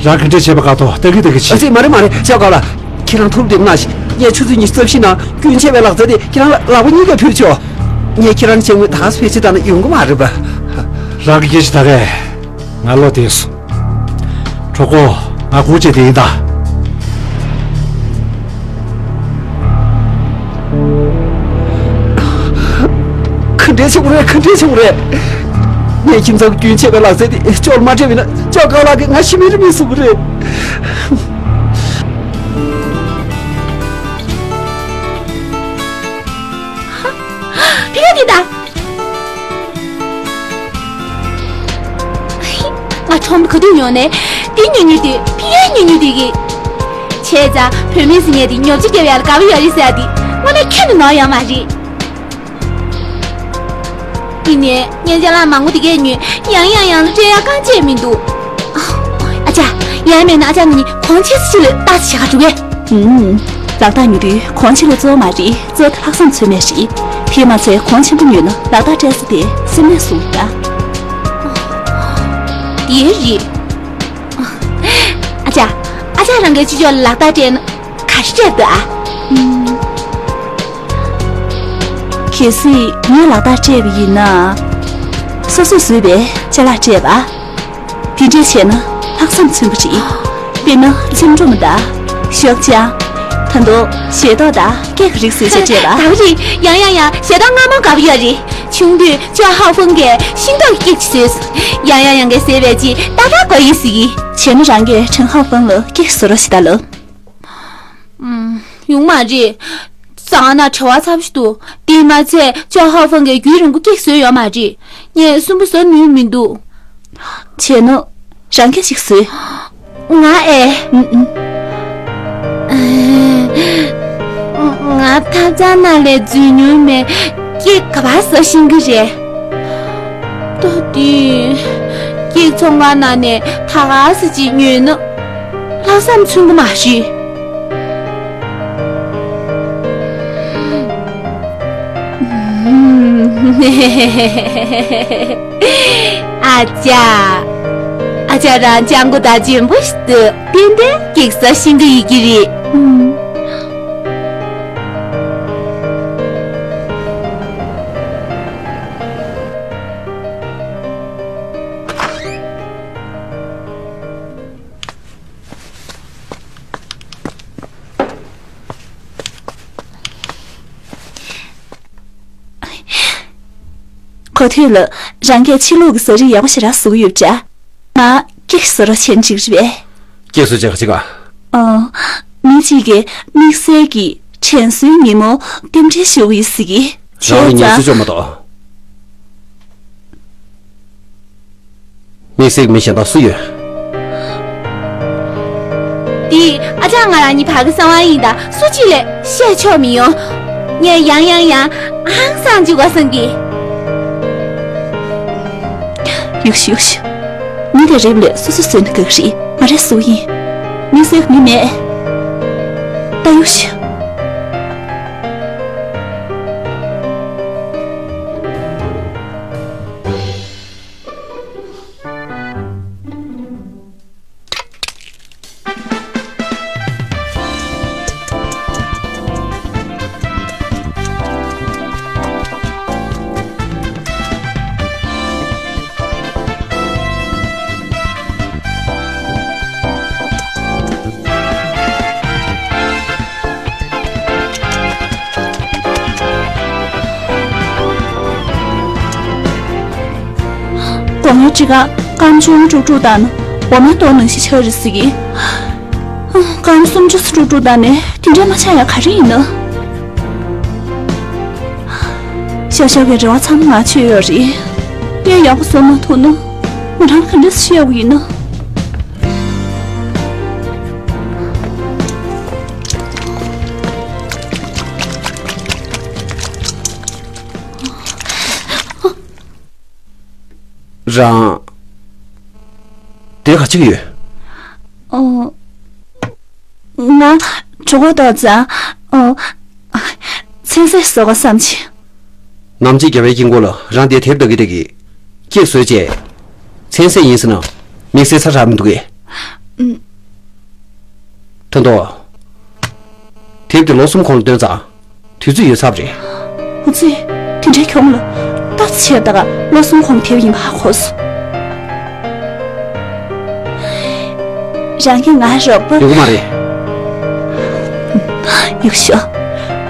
རང་ག་འདྲས་བྱས་པ་ག་ཐོག་ལྟ་གི་ལྟ་གི་ཨ་ཙི། བྱེད། མ་རེད་མ་རེད། ལྕགས་དཀར་ལགས། ཁྱེད་རང་ཐུགས་ལ་འདེབས་གནང་ཞིག་ངས་ཆུ་ཚོད་ཉི་ཤུ་རྩ་བཞི་ནང་རྒྱུན་ཆད་པའི་ལག་རྩལ་དེ་ཁྱེད་རང་ལ་ལག་པ་གཉིས་ཀ་ཕུལ་ཆོག་ངས་ཁྱེད་རང་ཅིག་དངུལ་ད་ག་སེ་ཕལ་ཆེར་བཏང་ན་ཡོང་གི་མ་རེད་པ། རང་གི་སྐད་ཆ་ད་གས་ང་བློ་བདེ་སོང་། གྲོགས་པོ། ང་སྒུག་བྱས་བསྡད་ཡིན་ད། དེ་བྱུང་རེད། ག་འདྲས་བྱུང་རེད། ངས་ཁྱིམ་ཚང་རྒྱུན་ཆད་པའི་ལག་རྩལ་དེ་ཅོག་མ་སྤྲད་པ་ཡིན་ན་ཅོག་དཀའ་ལག་གིས་ང་ཤི་མི་རི་མི་གསུང་གི་རེད། ཕི་ཡ་དེ་ད། ང་ཁྲོམ་ག་དུས་ཡོང་ནས་དེ་ཉོ་ཉོ་དུས་ཕི་ཡ་ཉོ་ཉོ་དུས་གི། བྱས་ཙང་བུད་མེད་ཟེར་མཁན་དེ་ཉོ་ཆ་རྒྱབ་ཡག་ལ་དགའ་པོ་ཡོད་རེད་ཟེར་ཡག་དེ་དངོས་གནས་ཁྱོན་ནས་ནོར་ཡོད་མ་རེད། ཡིན་ནའི་སྔོན་ཆད་ལག་མང་པོ་དེ་གས་ཉོས། ཡང་ཡང་ཡང་ལ་སྤྲད་ཡག་རྐང་གཅིག་མི་འདུག་ཨ་ཅག་ཡང་མེད་ན་ཨ་ཅག་ནི་གོང་ཆེ་སུ་ལ་ལྟ་ཞིག་བྱེད་ག་འགྲོ་གས། ཨུམ། ལག་རྟགས་ཉོ་དུས་གོང་ཆེ་ལོ་གཙོ་བོ་མ་རེད། གཙོ་བོ་དེ་ལྷག་བསམ་ཚོད་མེད་རེད། དེས་མ་ཚད་གོང་ཆེན་པོ་ཉོས་ན་ལག་རྟགས་སྤྲད་ས་དེ་སེམས་ནས་བཟུང་ཡ། དེ་རེད། ཨ་ཅག་ཨ་ཅག་རང་གིས་ཕྱི་ཕྱོགས་ལ་ལག་རྟགས་སྤྲད་ན་ག་རེ་སྤྲད་འདུག་ཨ། གལ་སྲིད་ངས་ལག་རྟགས་སྤྲད་པ་ཡིན་ན། སོ་སོས་བཟོས་པའི་ཅ་ལག་སྤྲད་པ། དེ་འདྲས་བྱས་ན་ལྷག་བསམ་མཚོན་པོ་རེད། དཔེར་ན་ཚེམ་བྲོ་མ་དང་། ཤོག་བྱང་། ད་དུང་ཞལ་ཏོག་དང་ཀེག་རིགས་བཟོས་བྱས་སྤྲད་པ། དགའ་པོ་རེད། ཡང་ཡང་ཡང་ཞལ་ཏོག་མངར་མོ་དགའ་པོ་ཡོད་རེད། ཆུང་དུས་ཅོ་ཧའོ་ཧྥུང་གིས་ཤིང་ཏོག་གི་ཀེག་ཅིག་བཟོས། ཡང་ཡང་ཡང་གིས་བཟོས་པའི་ཅིག་ཏག་ཏག་དགོས་ཡོད་ཟེར་གི། བྱས་ན་རང་གིས་ཁྲེན་ཧའོ་ཧྥུང་ལ་ཀེག་བཟོ་རོགས་བྱེད་ད་ལབ། ཡོང་མ་རེད། ཙང་ན་བྲེལ་བ་ཚ་པོ་ཞིག་འདུག་དེས་མ་ཚད་ཅོ་ཧའོ་ཧྥུང་གིས་རྒྱུན་རིང་པོ་ཀེག་བཟོས་ཡོད་མ་རེད། ངས་གསོན་པོ་བཟོ་ནུས་མི་འདུག་བྱས་ན་རང་གིས་ཅིག་བཟོས། ང་ཨེ། ཨུམ་ཨུམ། ང་ཐབ་ཚང་ནང་ལ་འཛུལ་མྱོང་མེད། ཀེག་ག་པར་བཟོ་ཤེས་ཀྱི་རེད། ད་དེ། ཀེག་ཚོང་ཁང་ནང་ནས་ད་ག་ས་ཅིག་ཉོས་ན་ལྷག་བསམ་མཚོན་གྱི་མ་རེད། ཨ་ཅག་ཨ་ཅག་རང་སྤྱང་པོ་དང་འཇོན་པོ་ཞིག་འདུག་ཏན་ཏན་ཀེག་བཟོ་ཤེས་ཀྱི་ཡོད་ཀྱི་རེད། གོ་ཐོས་ལ། རང་གིས་ཕྱི་ལུགས་ཀྱི་ཟ་རིགས་ཡག་པོ་ཞེ་དྲག་བཟོ་གི་ཡོད་པ་འདྲ། ང་ཀེག་བཟོ་རོགས་བྱེད་ན་འགྲིག་རེད་པས། ཀེག་བཟོ་བྱེད་ག་ཅིག་ག་ཨ། མི་གཅིག་གིས་དམིགས་བསལ་གྱི་དྲན་གསོའི་ཉིན་མོ་རྟེན་འབྲེལ་ཞུ་གི་ཡོད་ཟེར་གི། རང་ལ་ངལ་གསོ་ཅོག་མ་གཏོགས། དམིགས་བསལ་གྱི་མི་གཞན་དག་སུ་ཡོད། འདི་ཨ་ཅག་ང་རང་གཉིས་བར་གྱི་གསང་བ་ཡིན། ད་སུ་གཅིག་ལ་བཤད་ཆོག་མི་ཡོང་། ངས་ཡང་ཡང་ཡང་ཧང་སང་བཅུག་ག་བསམ་གི། ཡུག་ཤུ་ཡུག་ཤུ། མི་དེ་རེབ་ལས་སོ་སོ་བཟོས་ན་དགའ་གི་རེད། ང་རས་བཟོ་ཡིན། མི་བཟོས་མི་མེད། ད་ཡུག་ཤུ། སྒོ་ངའི་ཁྲི་ཁ་སྐམ་ཆུང་དཀྲུག་དཀྲུག་བཏང་ན་འོ་མ་གཏོར་ནང་བཞིན་ཆགས་རེད་ཟེར་གི། སྐམ་སུམ་ཅུ་སོ་དཀྲུག་དཀྲུག་བཏང་ནས་དེ་འདྲ་མ་ཆགས་ཡག་ག་རེ་ཡིན་ན། ཤ་ཤ་གི་རེ་བ་ཚང་མ་ང་ཆོད་ཡོད་རེད། ངས་ཡག་པོ་བཟོ་མ་ཐུབ་ན་ང་རང་ག་འདྲ་སེ་ཤི་ཡག་ཡིན་ན། རང་། དེ་ག་ཅིག་ཡོད། ཨོ། ང་གྲོད་ཁོག་ལྟོགས་ཙང་། ཨོ། ཚོད་བསྲེ་བཟོ་དགོས་བསམ་བྱུང་། ནམ་ཕྱེད་རྒྱལ་བའི་དཀྱིལ་འཁོར་ལ་རང་དེ་དེབ་ལྟ་གི་ལྟ་གི། ཀེག་བཟོས་རྗེས། ཚོད་བསྲེ་ཡིན་ཟེར་ན། དམིགས་བསལ་ཚ་དྲགས་མི་འདུག་གས། ཨུམ། ད་དུང་། དེབ་དེ་ལོ་གསུམ་གོང་ལ་བཏོན་ཙང་། དུས་ཚོད་ཡོལ་ཚར་བ་རེད། ཧུ་ཙི། དེ་འདྲའི་གྱོང་ལ། ལྟ་ཚེ་ད་ག་ལོ་གསུམ་གོང་དེབ་ཡིན་པ་ཧ་གོ་སོང་། རང་གིས་ང་རོགས་པ། ཡོང་གི་མ་རེད། ཡག་ཤོས།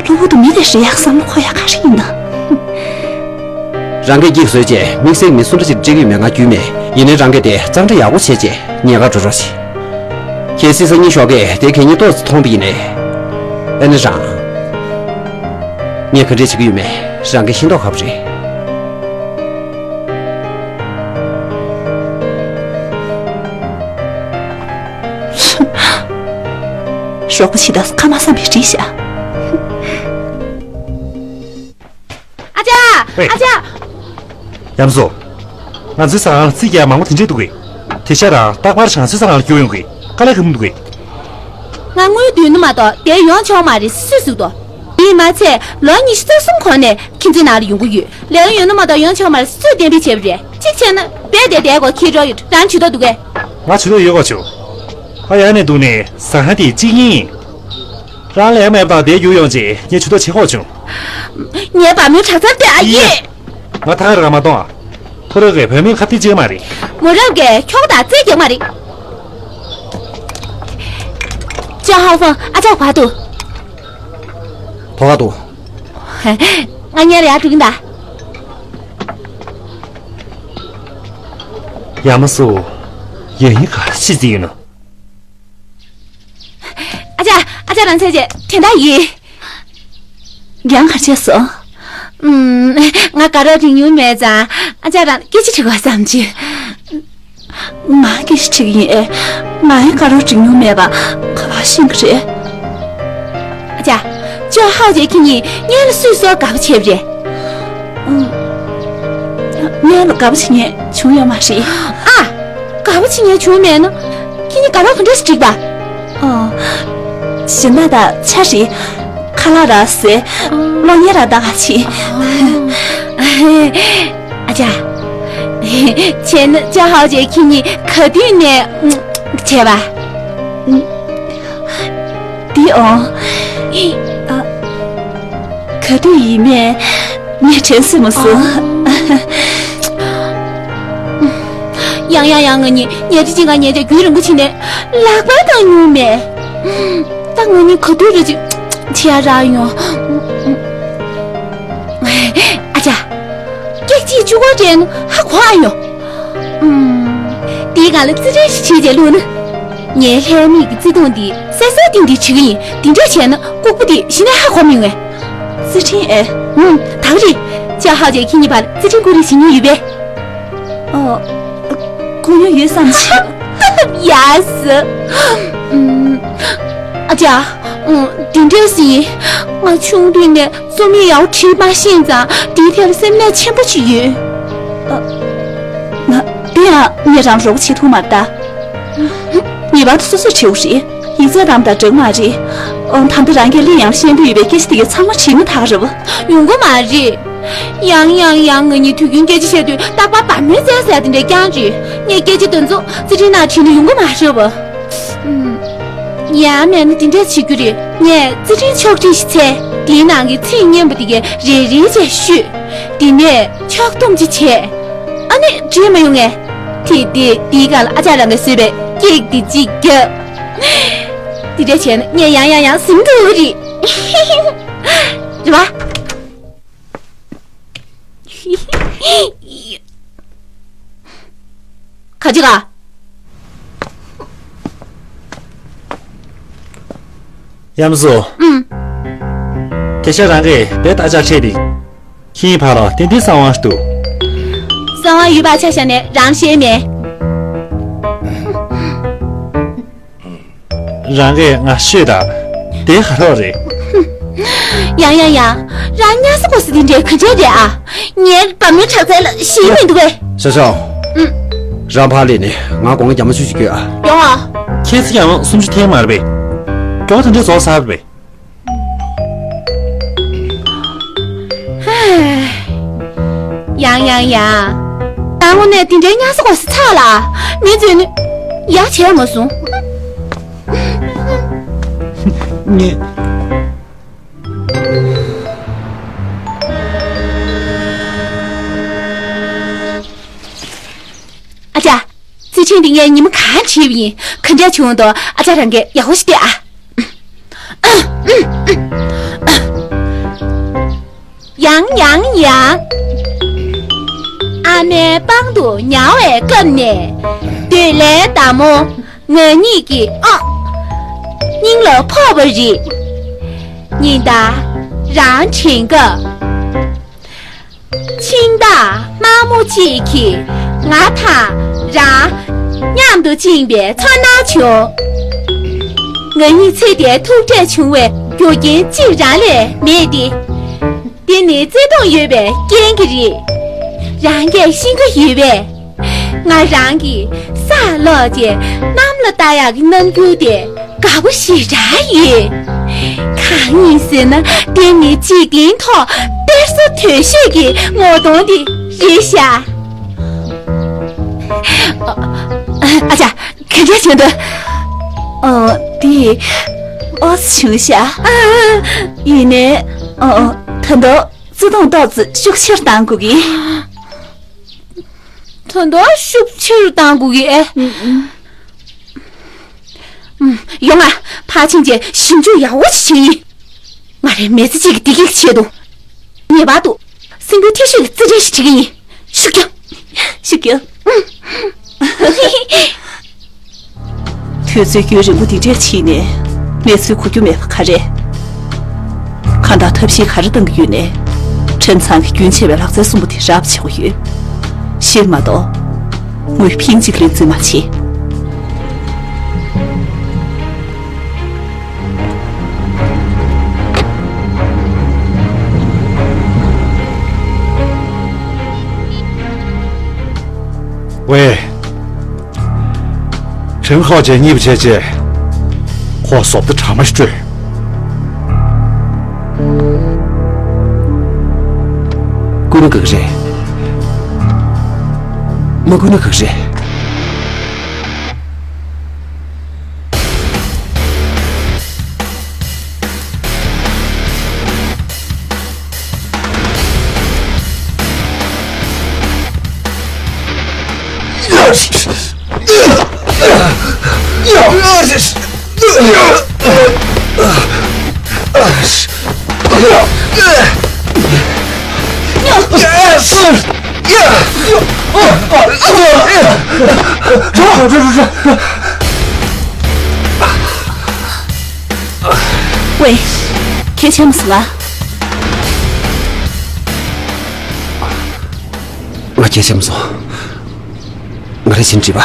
གློ་བུར་དུ་མི་དེ་རེད་ཡག་བསམ་བློ་འཁོར་ཡག་ག་རེ་ཡིན་ན། རང་གིས་སྐྱིད་བཟོས་རྗེས་དམིགས་བསལ་མི་སུ་འདྲ་ཞིག་སྤྲད་ཀྱི་ཡོད་མེད་ང་རྒྱུས་མེད། ཡིན་ནའི་རང་གིས་དེ་གཙང་སྦྲ་ཡག་པོ་བྱས་རྗེས་ཉེན་ཁ་འགྲོ་རོགས་བྱེད། གལ་སྲིད་སང་ཉིན་ཞོགས་ཀས་དེ་གད་སྙིགས་ཏོག་ཙམ་མཐོང་པ་ཡིན་ནའི། ཨ་ནི་རང་། ངས་ག་འདྲས་བྱེད་ཀྱི་ཡོད་མེད་རང་གིས་ཤེས་མདོག་ཁ་པོ་རེད། རོགས་པ་བྱེད་དུས་ཁ་མ་བསམ་པའི་བྲིས་ཤག་ཨ་ཅག་ཨེ། ཨ་ཅག་ཡམ་སོ། ང་ཚོའི་ཟ་ཁང་ལ་རྩིས་རྒྱག་མང་པོ་དེ་འདྲས་འདུག་གས། དེ་ཤ་རང་རྟག་པར་ང་ཚོའི་ཟ་ཁང་ལ་སྐྱོར་ཡོང་གི། དཀའ་ལས་ཁག་མི་འདུག་གས། ང་དངུལ་བསྡུས་ན་མ་གཏོགས་དེར་ཡོང་ཆོག་མ་རེད་སུས་ཟེར་དོ། དེས་མ་ཚད་ལོ་ཉི་ཤུ་རྩ་གསུམ་གོང་ནས་ཁྱིམ་མཚེས་ནང་ལ་ཡོང་གི་ཡོད། ལས་ཀ་ཡོང་ན་མ་གཏོགས་ཡོང་ཆོག་མ་རེད་སུས་གཏན་འབེབས་བྱས་པ་རེད། གཅིག་བྱས་ན་རྦད་དེ་དེའི་སྐོར་ཁྱེད་རོགས་ཡོད་རང་ཇུས་གཏོགས་འདུག་གས། ང་ཇུས་གཏོགས་ཡོད་གོ་ཆོ། ཨ་ཡ་ནས་འདུག་ནས་ཟ་ཁང་དེ་གཅིག་ཡིན། རང་ལས་མེད་པ་དང་དེ་རྒྱུག་ཡོང་རྗེས་ངས་ཇུས་གཏོགས་བྱེད་ཧོག་བྱུང་། ངའི་བ་མོའི་དྲག་རྩལ་དེ་ཨ་ཡེ། ང་ཐང་ར་མ་གཏོང་ཨ། ཐོ་རེ་གའི་བུད་མེད་ཁ་གཏད་བྱེད་མ་རེད། མོ་རབ་ཀྱི་ཁྱོག་དང་རྩེད་རྒྱག་མ་རེད། ཅོ་ཧའོ་ཧྥང་ཨ་ཅག་བར་དུ། ཐོ་ཁ་དུ། ང་ཉལ་ཡར་འགྲོ་གིན་ད། ཡ་མ་སོ། ཡ་ཡིན་ག་ཤི་ཟི་ཡིན་ནོ། ཨ་ཅག་ཨ་ཅག་རང་ཚེ་རྗེས་དེ་འདྲ་ཡིན། ཡང་ག་བྱས་སོ། ཨུམ། ང་དགའ་རོགས་འགྲིག་མྱོང་མེད་ཙང་ཨ་ཅག་རང་སྐད་ཆ་དྲི་དགོས་བསམ་གྱི། ང་སྐད་ཆ་དྲི་གི་ཡིན་ཨེ། ང་ཡང་དགའ་རོགས་འགྲིག་མྱོང་མེད་པ་ག་པར་ཤེས་ཀྱི་རེད། ཨ་ཅག་ཅོ་ཧའོ་ཅེ་ཁྱེད་གཉིས་སྔོན་ལ་སུས་སུ་དགའ་པོ་བྱས་པ་རེད། ཨུམ། སྔོན་ལ་དགའ་པོ་བྱེད་མཁན་བྱུང་ཡོད་མ་རེད། ཨ། དགའ་པོ་བྱེད་མཁན་བྱུང་མེད་ན། ཁྱེད་གཉིས་དགའ་རོགས་ག་འདྲས་སུ་འགྲིག་པ། ཨོ། གཞན་དག་དང་ཆ་རེད། ཁ་ལག་ར་བཟས། གློག་བརྙན་ར་ལྟ་ག་ཕྱིན། ཨ་ཅག་བྱས་ན་ཅོ་ཧའོ་ཅེ་ཁྱེད་གཉིས་ག་དུས་ནས་བྱས་པ། འདི་ཨོ། ཨ། ག་དུས་ཡིན་མེད། ངས་དྲན་སྲིད་མ་སོང་། ཡང་ཡང་ཡང་ང་གཉིས་ཉལ་ཁྲི་གཅིག་ཁར་ཉལ་བྱས་རྒྱུན་རིང་པོ་ཕྱིན་ནས་ལག་པ་བཏང་མྱོང་མེད། ད་ང་གཉིས་ག་དུས་རེད་ཅིག་བྱེད་ཡ་རག་ཡོང་། ཨ་ཅག་སྐད་ཅིག་བཅུ་སྐོར་སྤྲད་ན་ཧ་གོ་ཨ་ཡོང་། ཨུམ། དེའི་སྒང་ལ་རྩེད་འགྲན་ཞིག་བྱས་རྗེས་བླུགས་ན། ངའི་ལྷད་མེད་ཀྱི་བརྩེ་དུང་འདི་གསལ་གསལ་ཏིང་ཏིང་བྱེད་ཀྱི་ཡིན། དེ་འདྲས་བྱས་ན་ལྐུགས་པ་འདི་གཞི་ནས་ཧ་གོ་མི་ཡོང་ངས། རྩེད་འགྲན་ཨེ། ཨུམ། ད་ག་རེད། ཅོ་ཧའོ་ཅེ་ཁྱེད་གཉིས་བར་རྩེད་འགྲན་ཀུ་རེ་བྱེད་མྱོང་ཡོད་པས། ཨོ། ཀུ་ཡོ་ཡོད་བསམ་ཤག་ཡ་སི། ཨུམ། ཨ་ཅག་ཨུམ། དེ་འདྲས་ཟིན། ང་ཆུང་དུས་ནས་རྩོམ་ཡིག་ཡག་པོ་བྲིས་མ་ཤེས་ཙང་དེའི་ཐད་ལ་སེམས་ནད་ཆེན་པོ་ཅིག་ཡོད། ཨ། ང་། དེ་ཡང་ངས་རང་རོགས་བྱེད་ཐུབ་མ་རེད་ད། ངེས་པར་དུ་སོ་སོས་བྲིའོ་རེད། ཡིག་ཚད་དམ་དང་འགྲིག་མ་རེད། ཨོ། ད་ལྟ་རང་གིས་གླེང་ཡང་ཤེས་འདོད་ཡོད་པའི་སྐད་ཆ་དེ་གའི་ཚང་མ་བྲིས་ན་ད་ག་རེད་བ། ཡོང་གི་མ་རེད། ཡང་ཡང་ཡང་ང་གཉིས་དུས་རྒྱུན་སྐད་ཆ་བཤད་དུས་རྟག་པར་བ་མོའི་རྩལ་ཟེར་དེ་འདྲ་རྐྱང་རེད། ངས་སྐད་ཆ་དེ་ཚོ་རྩེད་འགྲན་ནང་བྲིས་ན་ཡོང་གི་མ་རེད་བ། ཨུམ། ཡང་མེད་ན་དེ་འདྲ་བྱེད་རྒྱུ་རེད། ངས་རྩེད་འགྲན་ཆོག་ཁྲིད་ཤིག་བྱས། དེའི་ནང་གི་ཚིག་སྙན་པོ་དེ་གའི་རེ་རེ་བྱས་བཤུས། དེ་ནས་ཕྱག་རྡུམ་ཅིག་བྱས། ཨ་ནི་བྲིས་མ་ཡོང་ངས། དེ་དེ་དེའི་སྒང་ལ་ཨ་ཅག་རང་གིས་བཟོས་པའི་ཀེག་དེ་གཅིག་བརྒྱབ། དེ་འདྲ་བྱས་ན་ངས་ཡང་ཡང་ཡང་ཟིན་འགྲོ་གི་རེད། རེད་བ། ག་ཅི་ག་ཡམ་སོ། ཨུམ། དེ་ཤ་རང་གིས་བེད་ཨ་ཅག་ཁྲིད་དེ། ཁྱིའི་ཕ་ལོ་ཏན་ཏན་གསང་བ་འདུག་གསང་བ་ཡོད་པ་ཆ་བཞག་ནས་རང་ཤེས་མེད། རང་གིས་ང་ཤོད་ད། དེ་ཧ་རོགས་རེད། ཡང་ཡང་ཡང་། རང་ཉལ་ས་གོ་ས་དེ་འདྲའི་ག་འདྲས་རེད་ཨ། ངའི་བ་མོའི་དྲག་རྩལ་ལ་ཞེད་མི་འདུག་གས། ཤ་ཤ། ཨུམ། རང་ཕར་སླེབས་ནས་ང་སྒོ་ང་རྒྱ་མ་ཆུ་ཞིག་སྐྱོལ་ཨ། ཡོང་ཨ། ཁྱེད་ཚོ་ཡང་སུམ་ཅུ་ཐེངས་མ་རེད་པས། སྐྱོ་བ་དེ་འདྲས་བཟོ་ས་རེད་པས། ཡང་ཡང་ཡང་། ད་དངོས་གནས་དེ་འདྲའི་ཉལ་ས་གོ་ས་ཚར་ལ། མི་ཚོས་ནི་ཡ་བྱས་མ་སོང་། ངས། ཨ་ཅག་རྩེད་འགྲན་འདི་ངས་ཉི་མ་གང་བྱས་པ་ཡིན། ག་འདྲ་བྱུང་འདུག་ཨ་ཅག་རང་གིས་ཡག་པོ་ཞིག་ལྟོས་ཨ། ཡང་ཡང་ཡང་། མའི་པང་དུ་ཉལ་བའི་སྐབས་ནས། འདོད་ལྷའི་མདའ་མོ་ང་གཉིས་ཀྱི་ཨ། སྙིང་ལ་ཕོག་པ་རེད། ཉིན་ལྟར་རང་དྲན་སྐབས། ཕྱིན་ད་དམར་མོ་གཅིག་གིས་ང་དང་རང་མཉམ་དུ་བཅིངས་པའི་ཚོར་སྣང་བྱུང་། ང་གཉིས་ཚེ་འདིར་ཐུག་འཕྲད་བྱུང་བའི་རྒྱུ་རྐྱེན་གཅིག་རང་ལས་མེད་དེ། འདི་ནི་བརྩེ་དུང་ཡོད་པའི་རྐྱེན་གྱིས་རེད། རང་སྐད་ཤེས་ཀྱི་ཡོད་པས། ང་རང་གིས་ས་ལོག་རྗེས་གནམ་ལ་ལྟ་ཡག་གི་རྣམ་འགྱུར་དེ་དགའ་པོ་ཞེ་དྲག་ཡོད། གང་ཡིན་ཟེར་ན། དེ་ནི་འཇིག་རྟེན་ཐོག་དཔེ་བཟང་དོད་ཤོས་ཀྱི་ངོ་གདོང་དེ་རེད་ཤག་ཨ་ཅག་ག་འདྲ་བྱུང་འདུག་ཨོ། དེ་ཨོ་བྱུང་ཤག་ཡིན་ནའི། ཨོ། ད་དུང་བརྩེ་དུང་ཏོག་ཙམ་ཤུགས་ཆེར་བཏང་དགོས་ཀྱི། ད་དུང་ཤུགས་ཆེ་རུ་བཏང་དགོས་ཀྱི་ཨེ། ཨུམ། ཡོང་ང་། ཕར་ཕྱིན་གྱི་ཞིབ་འཇུག་ཡག་པོ་ཞིག་བྱེད་ཡིན། ང་རའི་མི་ཚེ་གཅིག་གི་བདེ་སྐྱིད་ཀྱི་ཆེད་དུ། ངེས་པར་དུ་སེམས་འགུལ་ཐེབས་ཤོས་ཀྱི་རྩེད་འགྲན་ཞིག་བྱེད་ཀྱི་ཡིན། ཤུགས་རྒྱོབས། ཤུགས་རྒྱོབས། ཨུམ། དུས་ཚོད་རྒྱུན་རིང་པོ་འདི་འདྲས་ཕྱིན་ནས་གནས་ཚུལ་གོ་རྒྱུ་མེད་པ་ག་རེ། གང་ལྟར་ཐབས་ཤེས་ག་རེ་གཏང་གི་ཡོད་ནའི། ཁྲིན་ཚང་གི་རྒྱུན་ཆད་པའི་ལག་རྩལ་གསུམ་པོ་དེ་རག་པ་བྱེད་དགོས་ཡོད། ཤེས་མ་གཏོགས། དངུལ་ཕིང་གཅིག་ལས་འཛིན་མ་བྱེད། ཝེ། ཁྲེན་ཧའོ་ཅན་གཉིད་པ་བྱས་རྗེས། ཁོ་བཟོ་ལྟ་དྲ་མ་ཞིག་སྤྲོད། བསྐུར་ན་དགའ་གི་རེད། མ་བསྐུར་ན་དགའ་གི་རེད། ཝེ། གལ་ཆེན་མོ་སོང་ང་། ང་གལ་ཆེན་མོ་སོང་། ང་རེ་བཞིན་བྲིས་པ།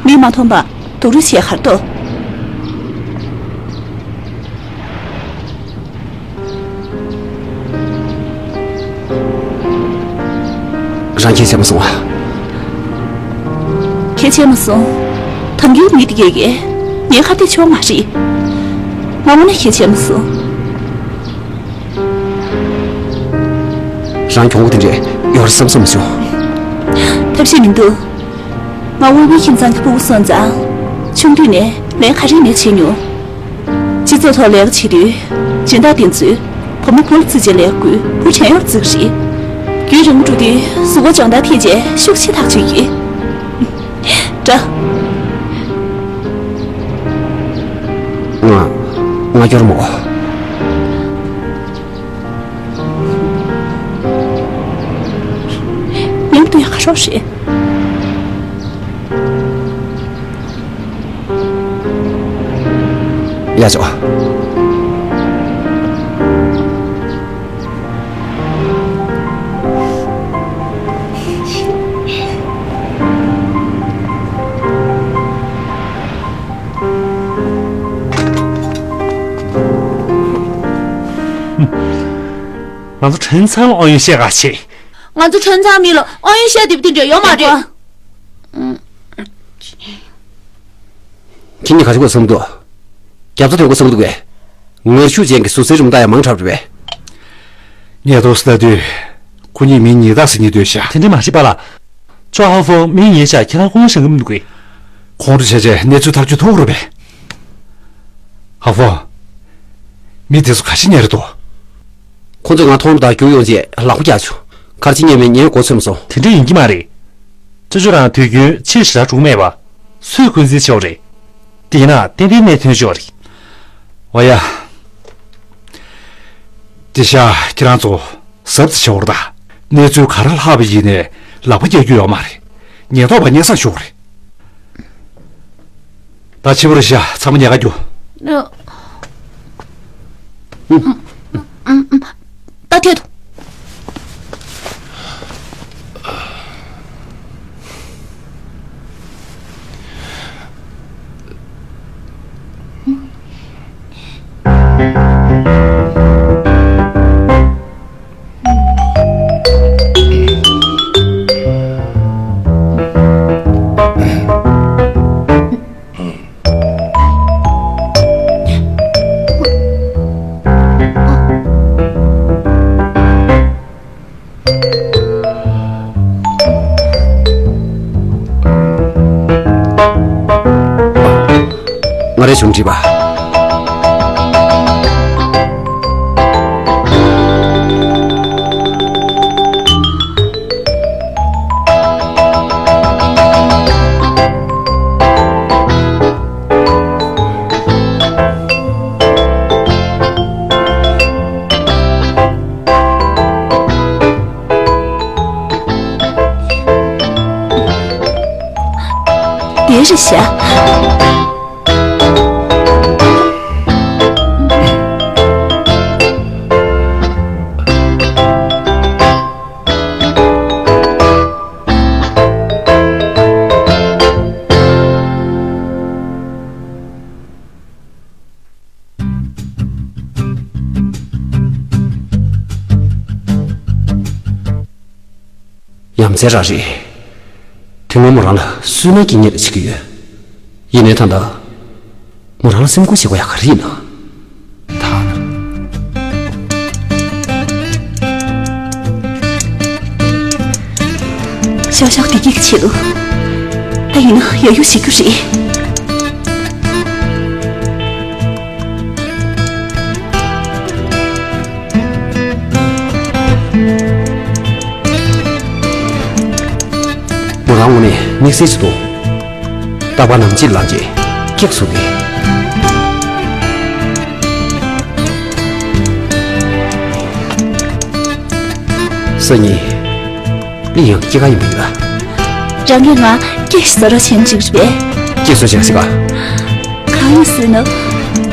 མིག་མ་མཐོང་པ་སྡུག་རུས་བྱས་ག་རེ་འདུག་རང་གལ་ཆེན་མོ་སོང་བ། གལ་ཆེན་མོ་སོང་། དམ་རྒྱུན་མི་དེ་གས་ཀྱིས་ངའི་ཁ་གཏད་ཆོག་མ་རེད། མ་འོངས་ན་གལ་ཆེན་མོ་སོང་། རང་གྱོང་པོ་དེ་འདྲས་ཡོད་རེད་བསམ་བསམ་མ་བྱུང་། ཐབས་ཤེས་མི་འདུག་ང་དབུས་པའི་ཁྱིམ་ཚང་གི་ཕྲུ་གུ་སོང་ཙང་། ཆུང་དུས་ནས་ལས་ཀ་རིག་གནས་བྱེད་མྱོང་། སྤྱི་ཚོགས་ཐོག་ལས་ཀ་བྱེད་དུས། སྦྱིན་བདག་དེ་ཚོས་བུ་མོ་བུ་ལ་བརྩི་བྱའི་ལས་ཀ་བསྐུལ། བུ་བྲན་གཡོག་བརྩི་གི་རེད། རྒྱུན་རིང་པོ་འགྲོ་དུས་གཟུགས་པོ་སྦྱོང་བརྡར་ཐེབས་རྗེས་ཤུགས་ཆེ་ཐག་ཆོད་ཀྱི། འདྲ། ང་ང་སྐྱོར་མོ། མཉམ་དུ་ཡག་རོགས་རེད། ཡ་ཆོག་ང་ཚོ་ཁྲེན་ཚང་ཨོ་ཡོན་བཤད་ག་བྱེད། ང་ཚོ་ཁྲེན་ཚང་མི་ལ་ཨོ་ཡོན་བཤད་འདོད་པ་དེ་འདྲ་ཡོད་མ་རེད། ཁྱེད་གཉིས་ག་རེ་དགོས་བསམ་འདུག་རྒྱབ་རྩ་དོན་དགོས་བསམ་འདུག་གས། ངར་ཤུགས་ཅན་གྱི་ཟུར་སའི་རུམ་བཏགས་ཡ་མང་དྲགས་རེད་པས། ངས་ཏོག་ཙམ་ལྟ་དུས། ཁོ་གཉིས་མི་ཉེས་རྟགས་ཟེར་གྱི་འདུག་ཤག་དེ་འདྲ་མ་བྱེད་པ་ལ། ཅོ་ཧ་ཧྥོ་མི་ཉེས་ཤག་ཁྱེད་རང་ཁོང་ཁྲོ་ཞེ་དྲག་འདུག་གས། ཁོང་ཁྲོ་བྱས་རྗེས་གནས་ཚུལ་ཐག་གཅོད་ཐུབ་རེད་པས། ཧ་ཧྥོ། མི་དེ་ཚོ་ག་ཞིག་ཉར་རེད་དོ། ཁོ་ཚོས་ང་མཐོང་རིམ་ལྟར་རྒྱུགས་ཡོང་རྗེས་ལག་པ་བཀྱགས་བྱུང་། ག་རེ་བྱེད་ཉན་མིན་ངས་མགོ་ཚོད་མ་སོང་། དེ་འདྲ་ཡིན་གྱི་མ་རེད། ཅོ་ཅོ་རང་དུས་རྒྱུན་ཕྱིར་ཞེ་དྲག་འགྲོ་གི་མེད་པ། སུས་འཁོན་འཛིན་བྱེད་པ་རེད། དེ་ཡིན་ན་ཏན་ཏན་གནད་དོན་ཅིག་ཡོད་རེད། འོ་ཡ། དེ་ཤ་ཁྱེད་རང་ཚོ་གཟབ་ཙམ་བྱེད་འོར་ད། གནས་ཚུལ་ག་རེ་ལྷག་པ་ཡིན་ནའི་ལག་པ་རྒྱག་རྒྱུ་ཡོད་མ་རེད། ཉེན་རྟོག་པ་སྙན་སེང་ཞུ་དགོས་རེད། ད་ཕྱི་པོ་རེད་ཤག་ཚང་མ་ཉལ་ཁ་རྒྱུགས། ཨ། ད་ཐད་དོ། ང་རའི་གཞུང་འབྲེལ་པ། དེ་རེད་ཤག་ཡ་མཚན་རང་རེད། དེ་སྔོན་མོ་རང་ལ་སུན་སྣང་སྐྱེ་མཁན་ལ་བྱེད་ཀྱི་ཡོད། ཡིན་ནའི་ད་ལྟ་མོ་རང་ལ་སེམས་ཁུར་བྱེད་དགོས་ཡག་ག་རེ་ཡིན་ན། ད། ཤག་ཤག་བདེ་སྐྱིད་ཀྱི་ཆེད་དུ། ད་ཡིན་ན་ཡ་ཡུ་བྱེད་རྒྱུ་རེད། མོ་རང་ངོ་ནས་དམིགས་བསལ་ཞིག་འདུག་རྟག་པར་ནམ་ཕྱེད་ལངས་རྗེས་ཀེག་བཟོ་གི། སང་ཉིན། གླིང་ཡང་སྐྱེས་སྐར་ཡིན་པ་ཡིན་ལ། རང་གིས་ང་ཀེག་བཟོ་རོགས་བྱེད་ཅིག་རེད་པས། ཀེག་བཟོ་བྱེད་ཤེས་ག་གང་ཡིན་ཟེར་ན།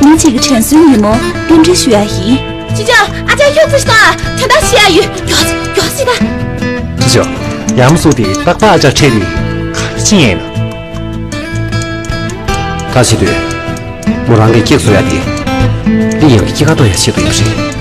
མི་གཅིག་གི་དྲན་གསོའི་ཉིན་མོ་རྟེན་འབྲེལ་ཞུ་ཡ་ཡིན། ཅི་ཅག་ཨ་ཅག་ཁྱོད་ཚོ་ཞིག་དང་དོན་དག་བཤད་ཡ་ཡོད། མགྱོགས་མགྱོགས་སི་ད། ཅི་ཅག་ཡ་མོ་སུ་དེ་རྟག་པར་ཨ་ཅག་ཁྲེལ་ནི་ག་རེ་ཅི་ཡིན་ན། ད་བྱེད་དུས། མོ་རང་གིས་ཀེག་བཟོ་ཡ་དེ། གླིང་ཡང་གི་སྐྱེས་སྐར་གཏོང་ཡ་ཆེད་དུ་ཡོད་རེད།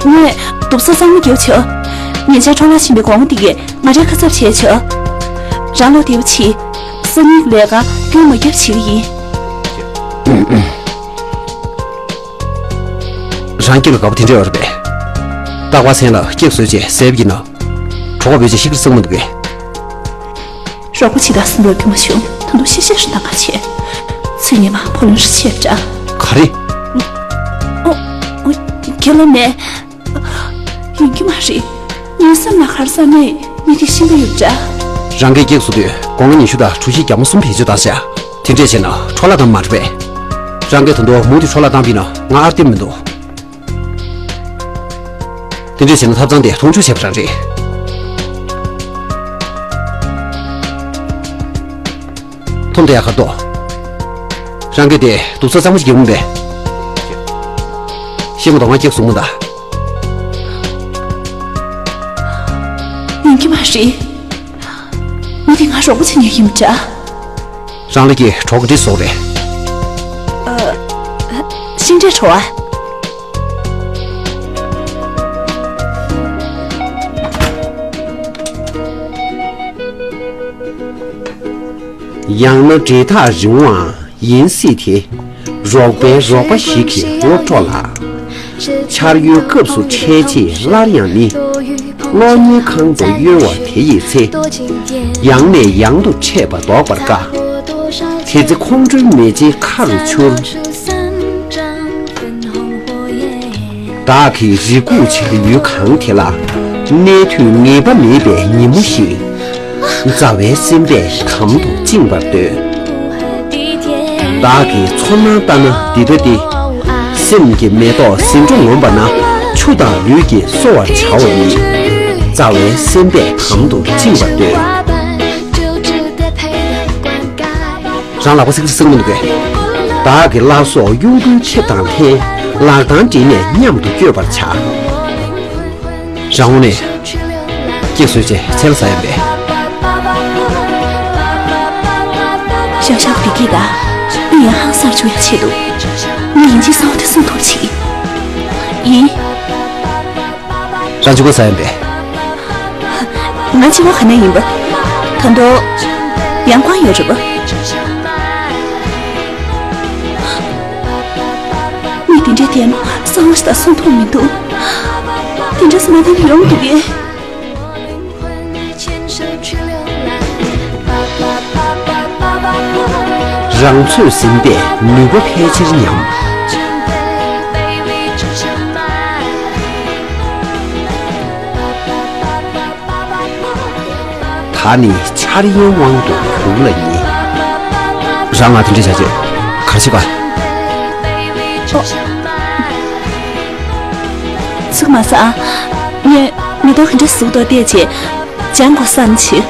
ངས་རྡོག་རྩ་གཙང་མ་རྒྱབ་བྱས། ཉེ་ཆར་འཕྲོ་བརླག་ཕྱིན་པའི་སྒོར་མོ་འདི་གས་ང་རའི་ཁ་གསབ་བྱས་བྱས། རང་ལོ་བདེ་པོ་བྱེད། སང་ཉིན་ལས་ཀ་སྐྱོན་མ་རྒྱབ་བྱེད་ཀྱི་ཡིན། རང་སྐྱིད་ལ་དགའ་པོ་དེ་འདྲ་ཡོད་རེད་པས། རྟག་པར་མཚན་ལ་སྐྱེག་བཟོས་རྗེས་ཟས་པ་ཡིན་ན། གྲོད་ཁོག་བོད་ཆས་ཤིག་གིས་བསྲེག་མི་འདུག་གས། རོགས་པ་བྱེད་ད་ཟིན་པར་རྒྱུ་མ་བྱུང་། ད་དུང་ཤེས་ཤེས་ཤིག་གནང་ག་བྱས། ཚེ་ཉི་མ་ཕོ་ལོན་ཧྲི་ཆེ་འདྲ། ག་རེ། ཨོ། ཨོ། ཁྱེད་ལ་མེད། ཡིན་གྱི་མ་རེད། ངའི་སེམས་ལ་ག་རེ་ཟ་ནས་མི་དེ་ཤི་གི་ཡོད་འདྲ། རང་གིས་ཀེག་བཟོ་དུས་སྒོ་ང་ཉི་ཤུ་དང་གྲོ་ཞིབ་རྒྱ་མོ་གསུམ་བེད་སྤྱོད་བཏང་ཤག་དེ་འདྲས་བྱས་ན་འཕྲོ་བརླག་བཏང་མ་རེད་པས། རང་གིས་ད་དུང་མུ་མཐུད་འཕྲོ་བརླག་བཏང་པ་ཡིན་ན་ང་ཨར་བསྟན་མི་འདུག་དེ་འདྲས་བྱས་ན་ཐབ་ཚང་དེ་མཐོང་ཆུང་བྱས་པ་རང་རེད། མཐོང་དེ་ཡག་ག་འདུག་རང་གིས་དེ་རྡོག་རྩ་གཙང་མ་ཞིག་རྒྱག་མིན་པས། ཤེས་མ་གཏོགས་ང་ཀེག་བཟོ་མི་གདའ། ཡིན་གྱི་མ་རེད། མི་དེ་ང་རོགས་པ་བྱེད་མཁན་ཡིན་པ་འདྲ། རང་ལ་ཀྱི་གྲོགས་འདྲིས་སོགས་རེད། ཤིང་འབྲས་བྲོ་བ། ཡང་ན་འབྲེལ་ཐག་རིང་བའང་ཡིན་སྲིད་དེ། རོགས་པའི་རོགས་པ་ཞིག་གི་སློབ་གྲོགས་ལ། ཆར་ཡོལ་སྐབས་སུ་འཕྲད་རྗེས་སླར་ཡང་ནི། གློག་བརྙན་ཁང་དུ་གཡོལ་བ་དེ་ཡི་ཚེ། ཡང་ནས་ཡང་དུ་འཕྲད་པ་ལྡོག་པར་དཀའ། དེ་ཚེ་ཁོང་ཁྲོའི་མེ་ལྕེ་ཁ་རུ་འཕྱུར། བདག་གིས་རེ་སྒུག་བྱེད་ཡུལ་གང་དེ་ལ། གནས་དུས་ངེས་པ་མེད་པའི་ཉིན་མོ་ཞིག་མཛའ་བའི་སེམས་པས་དམ་དུ་བཅིངས་པར་འདོད། བདག་གིས་ཚོར་སྣང་ལྟར་ན་འདི་ལྟ་སྟེ། སེམས་ཀྱི་མེ་ཏོག་ཟེའུ་འབྲུ་ངོམས་པ་ན་ཆུ་དང་ལུད་ཀྱིས་གསོ་བར་བྱའོ་ཡིན། མཛའ་བའི་སེམས་པས་དམ་དུ་བཅིངས་པར་འདོད། རང་ལག་པ་སིག་སིག་མི་འདུག་གས། བདག་གི་བླ་སྲོག་གཡུང་དྲུང་ཁྱེད་དང་ལྷན་ལག་གདང་སྦྲེལ་ནས་མཉམ་དུ་བསྐྱོད་པར་བྱ། རང་ངོ་ནས་སྐྱེགས་བཟོས་རྗེས་ཚལ་ཟ་ཡིན་པས། ཤག་ཤག་བདེ་སྐྱིད་དང་དབུས་ཡང་ཧང་སངས་བྱུང་ཡ་ཆེད་དུ་ངས་ཡིན་གཅིག་གསང་བ་དེ་གསུང་ཐུབ་ཅིག་ཡིན། རང་ཅི་གོ་ས་ཡིན་པས། ང་ཅི་གོ་ག་ནས་ཡིན་པ། ད་དུང་ཡང་ཁོང་ཡོད་རེད་པ། མི་དེ་འདྲའི་དེ་ནོ་གསང་བ་ཞིག་ད་གསུང་ཐུབ་མི་འདུག་དེ་འདྲ་སེ་མ་དེ་ནི་ཡོང་འདུག་གས། རང་ཚོད་ཟིན་པས་ནུས་པ་ཕལ་ཆེར་ཉམས། ད་ནི་འཆར་ཡན་དབང་དུ་གྱུར་ལ་ཉེ། རང་ང་དེ་འདྲ་བྱ་བྱེད་ག་རེ་བྱེད་ག་ཚིག་མ་ཟ་ཨ། ངས་མེ་ཏོག་གི་འདྲ་ཟུག་ཏོ་བལྟས་བྱས། ལྗང་གོ་བསམ་བྱས།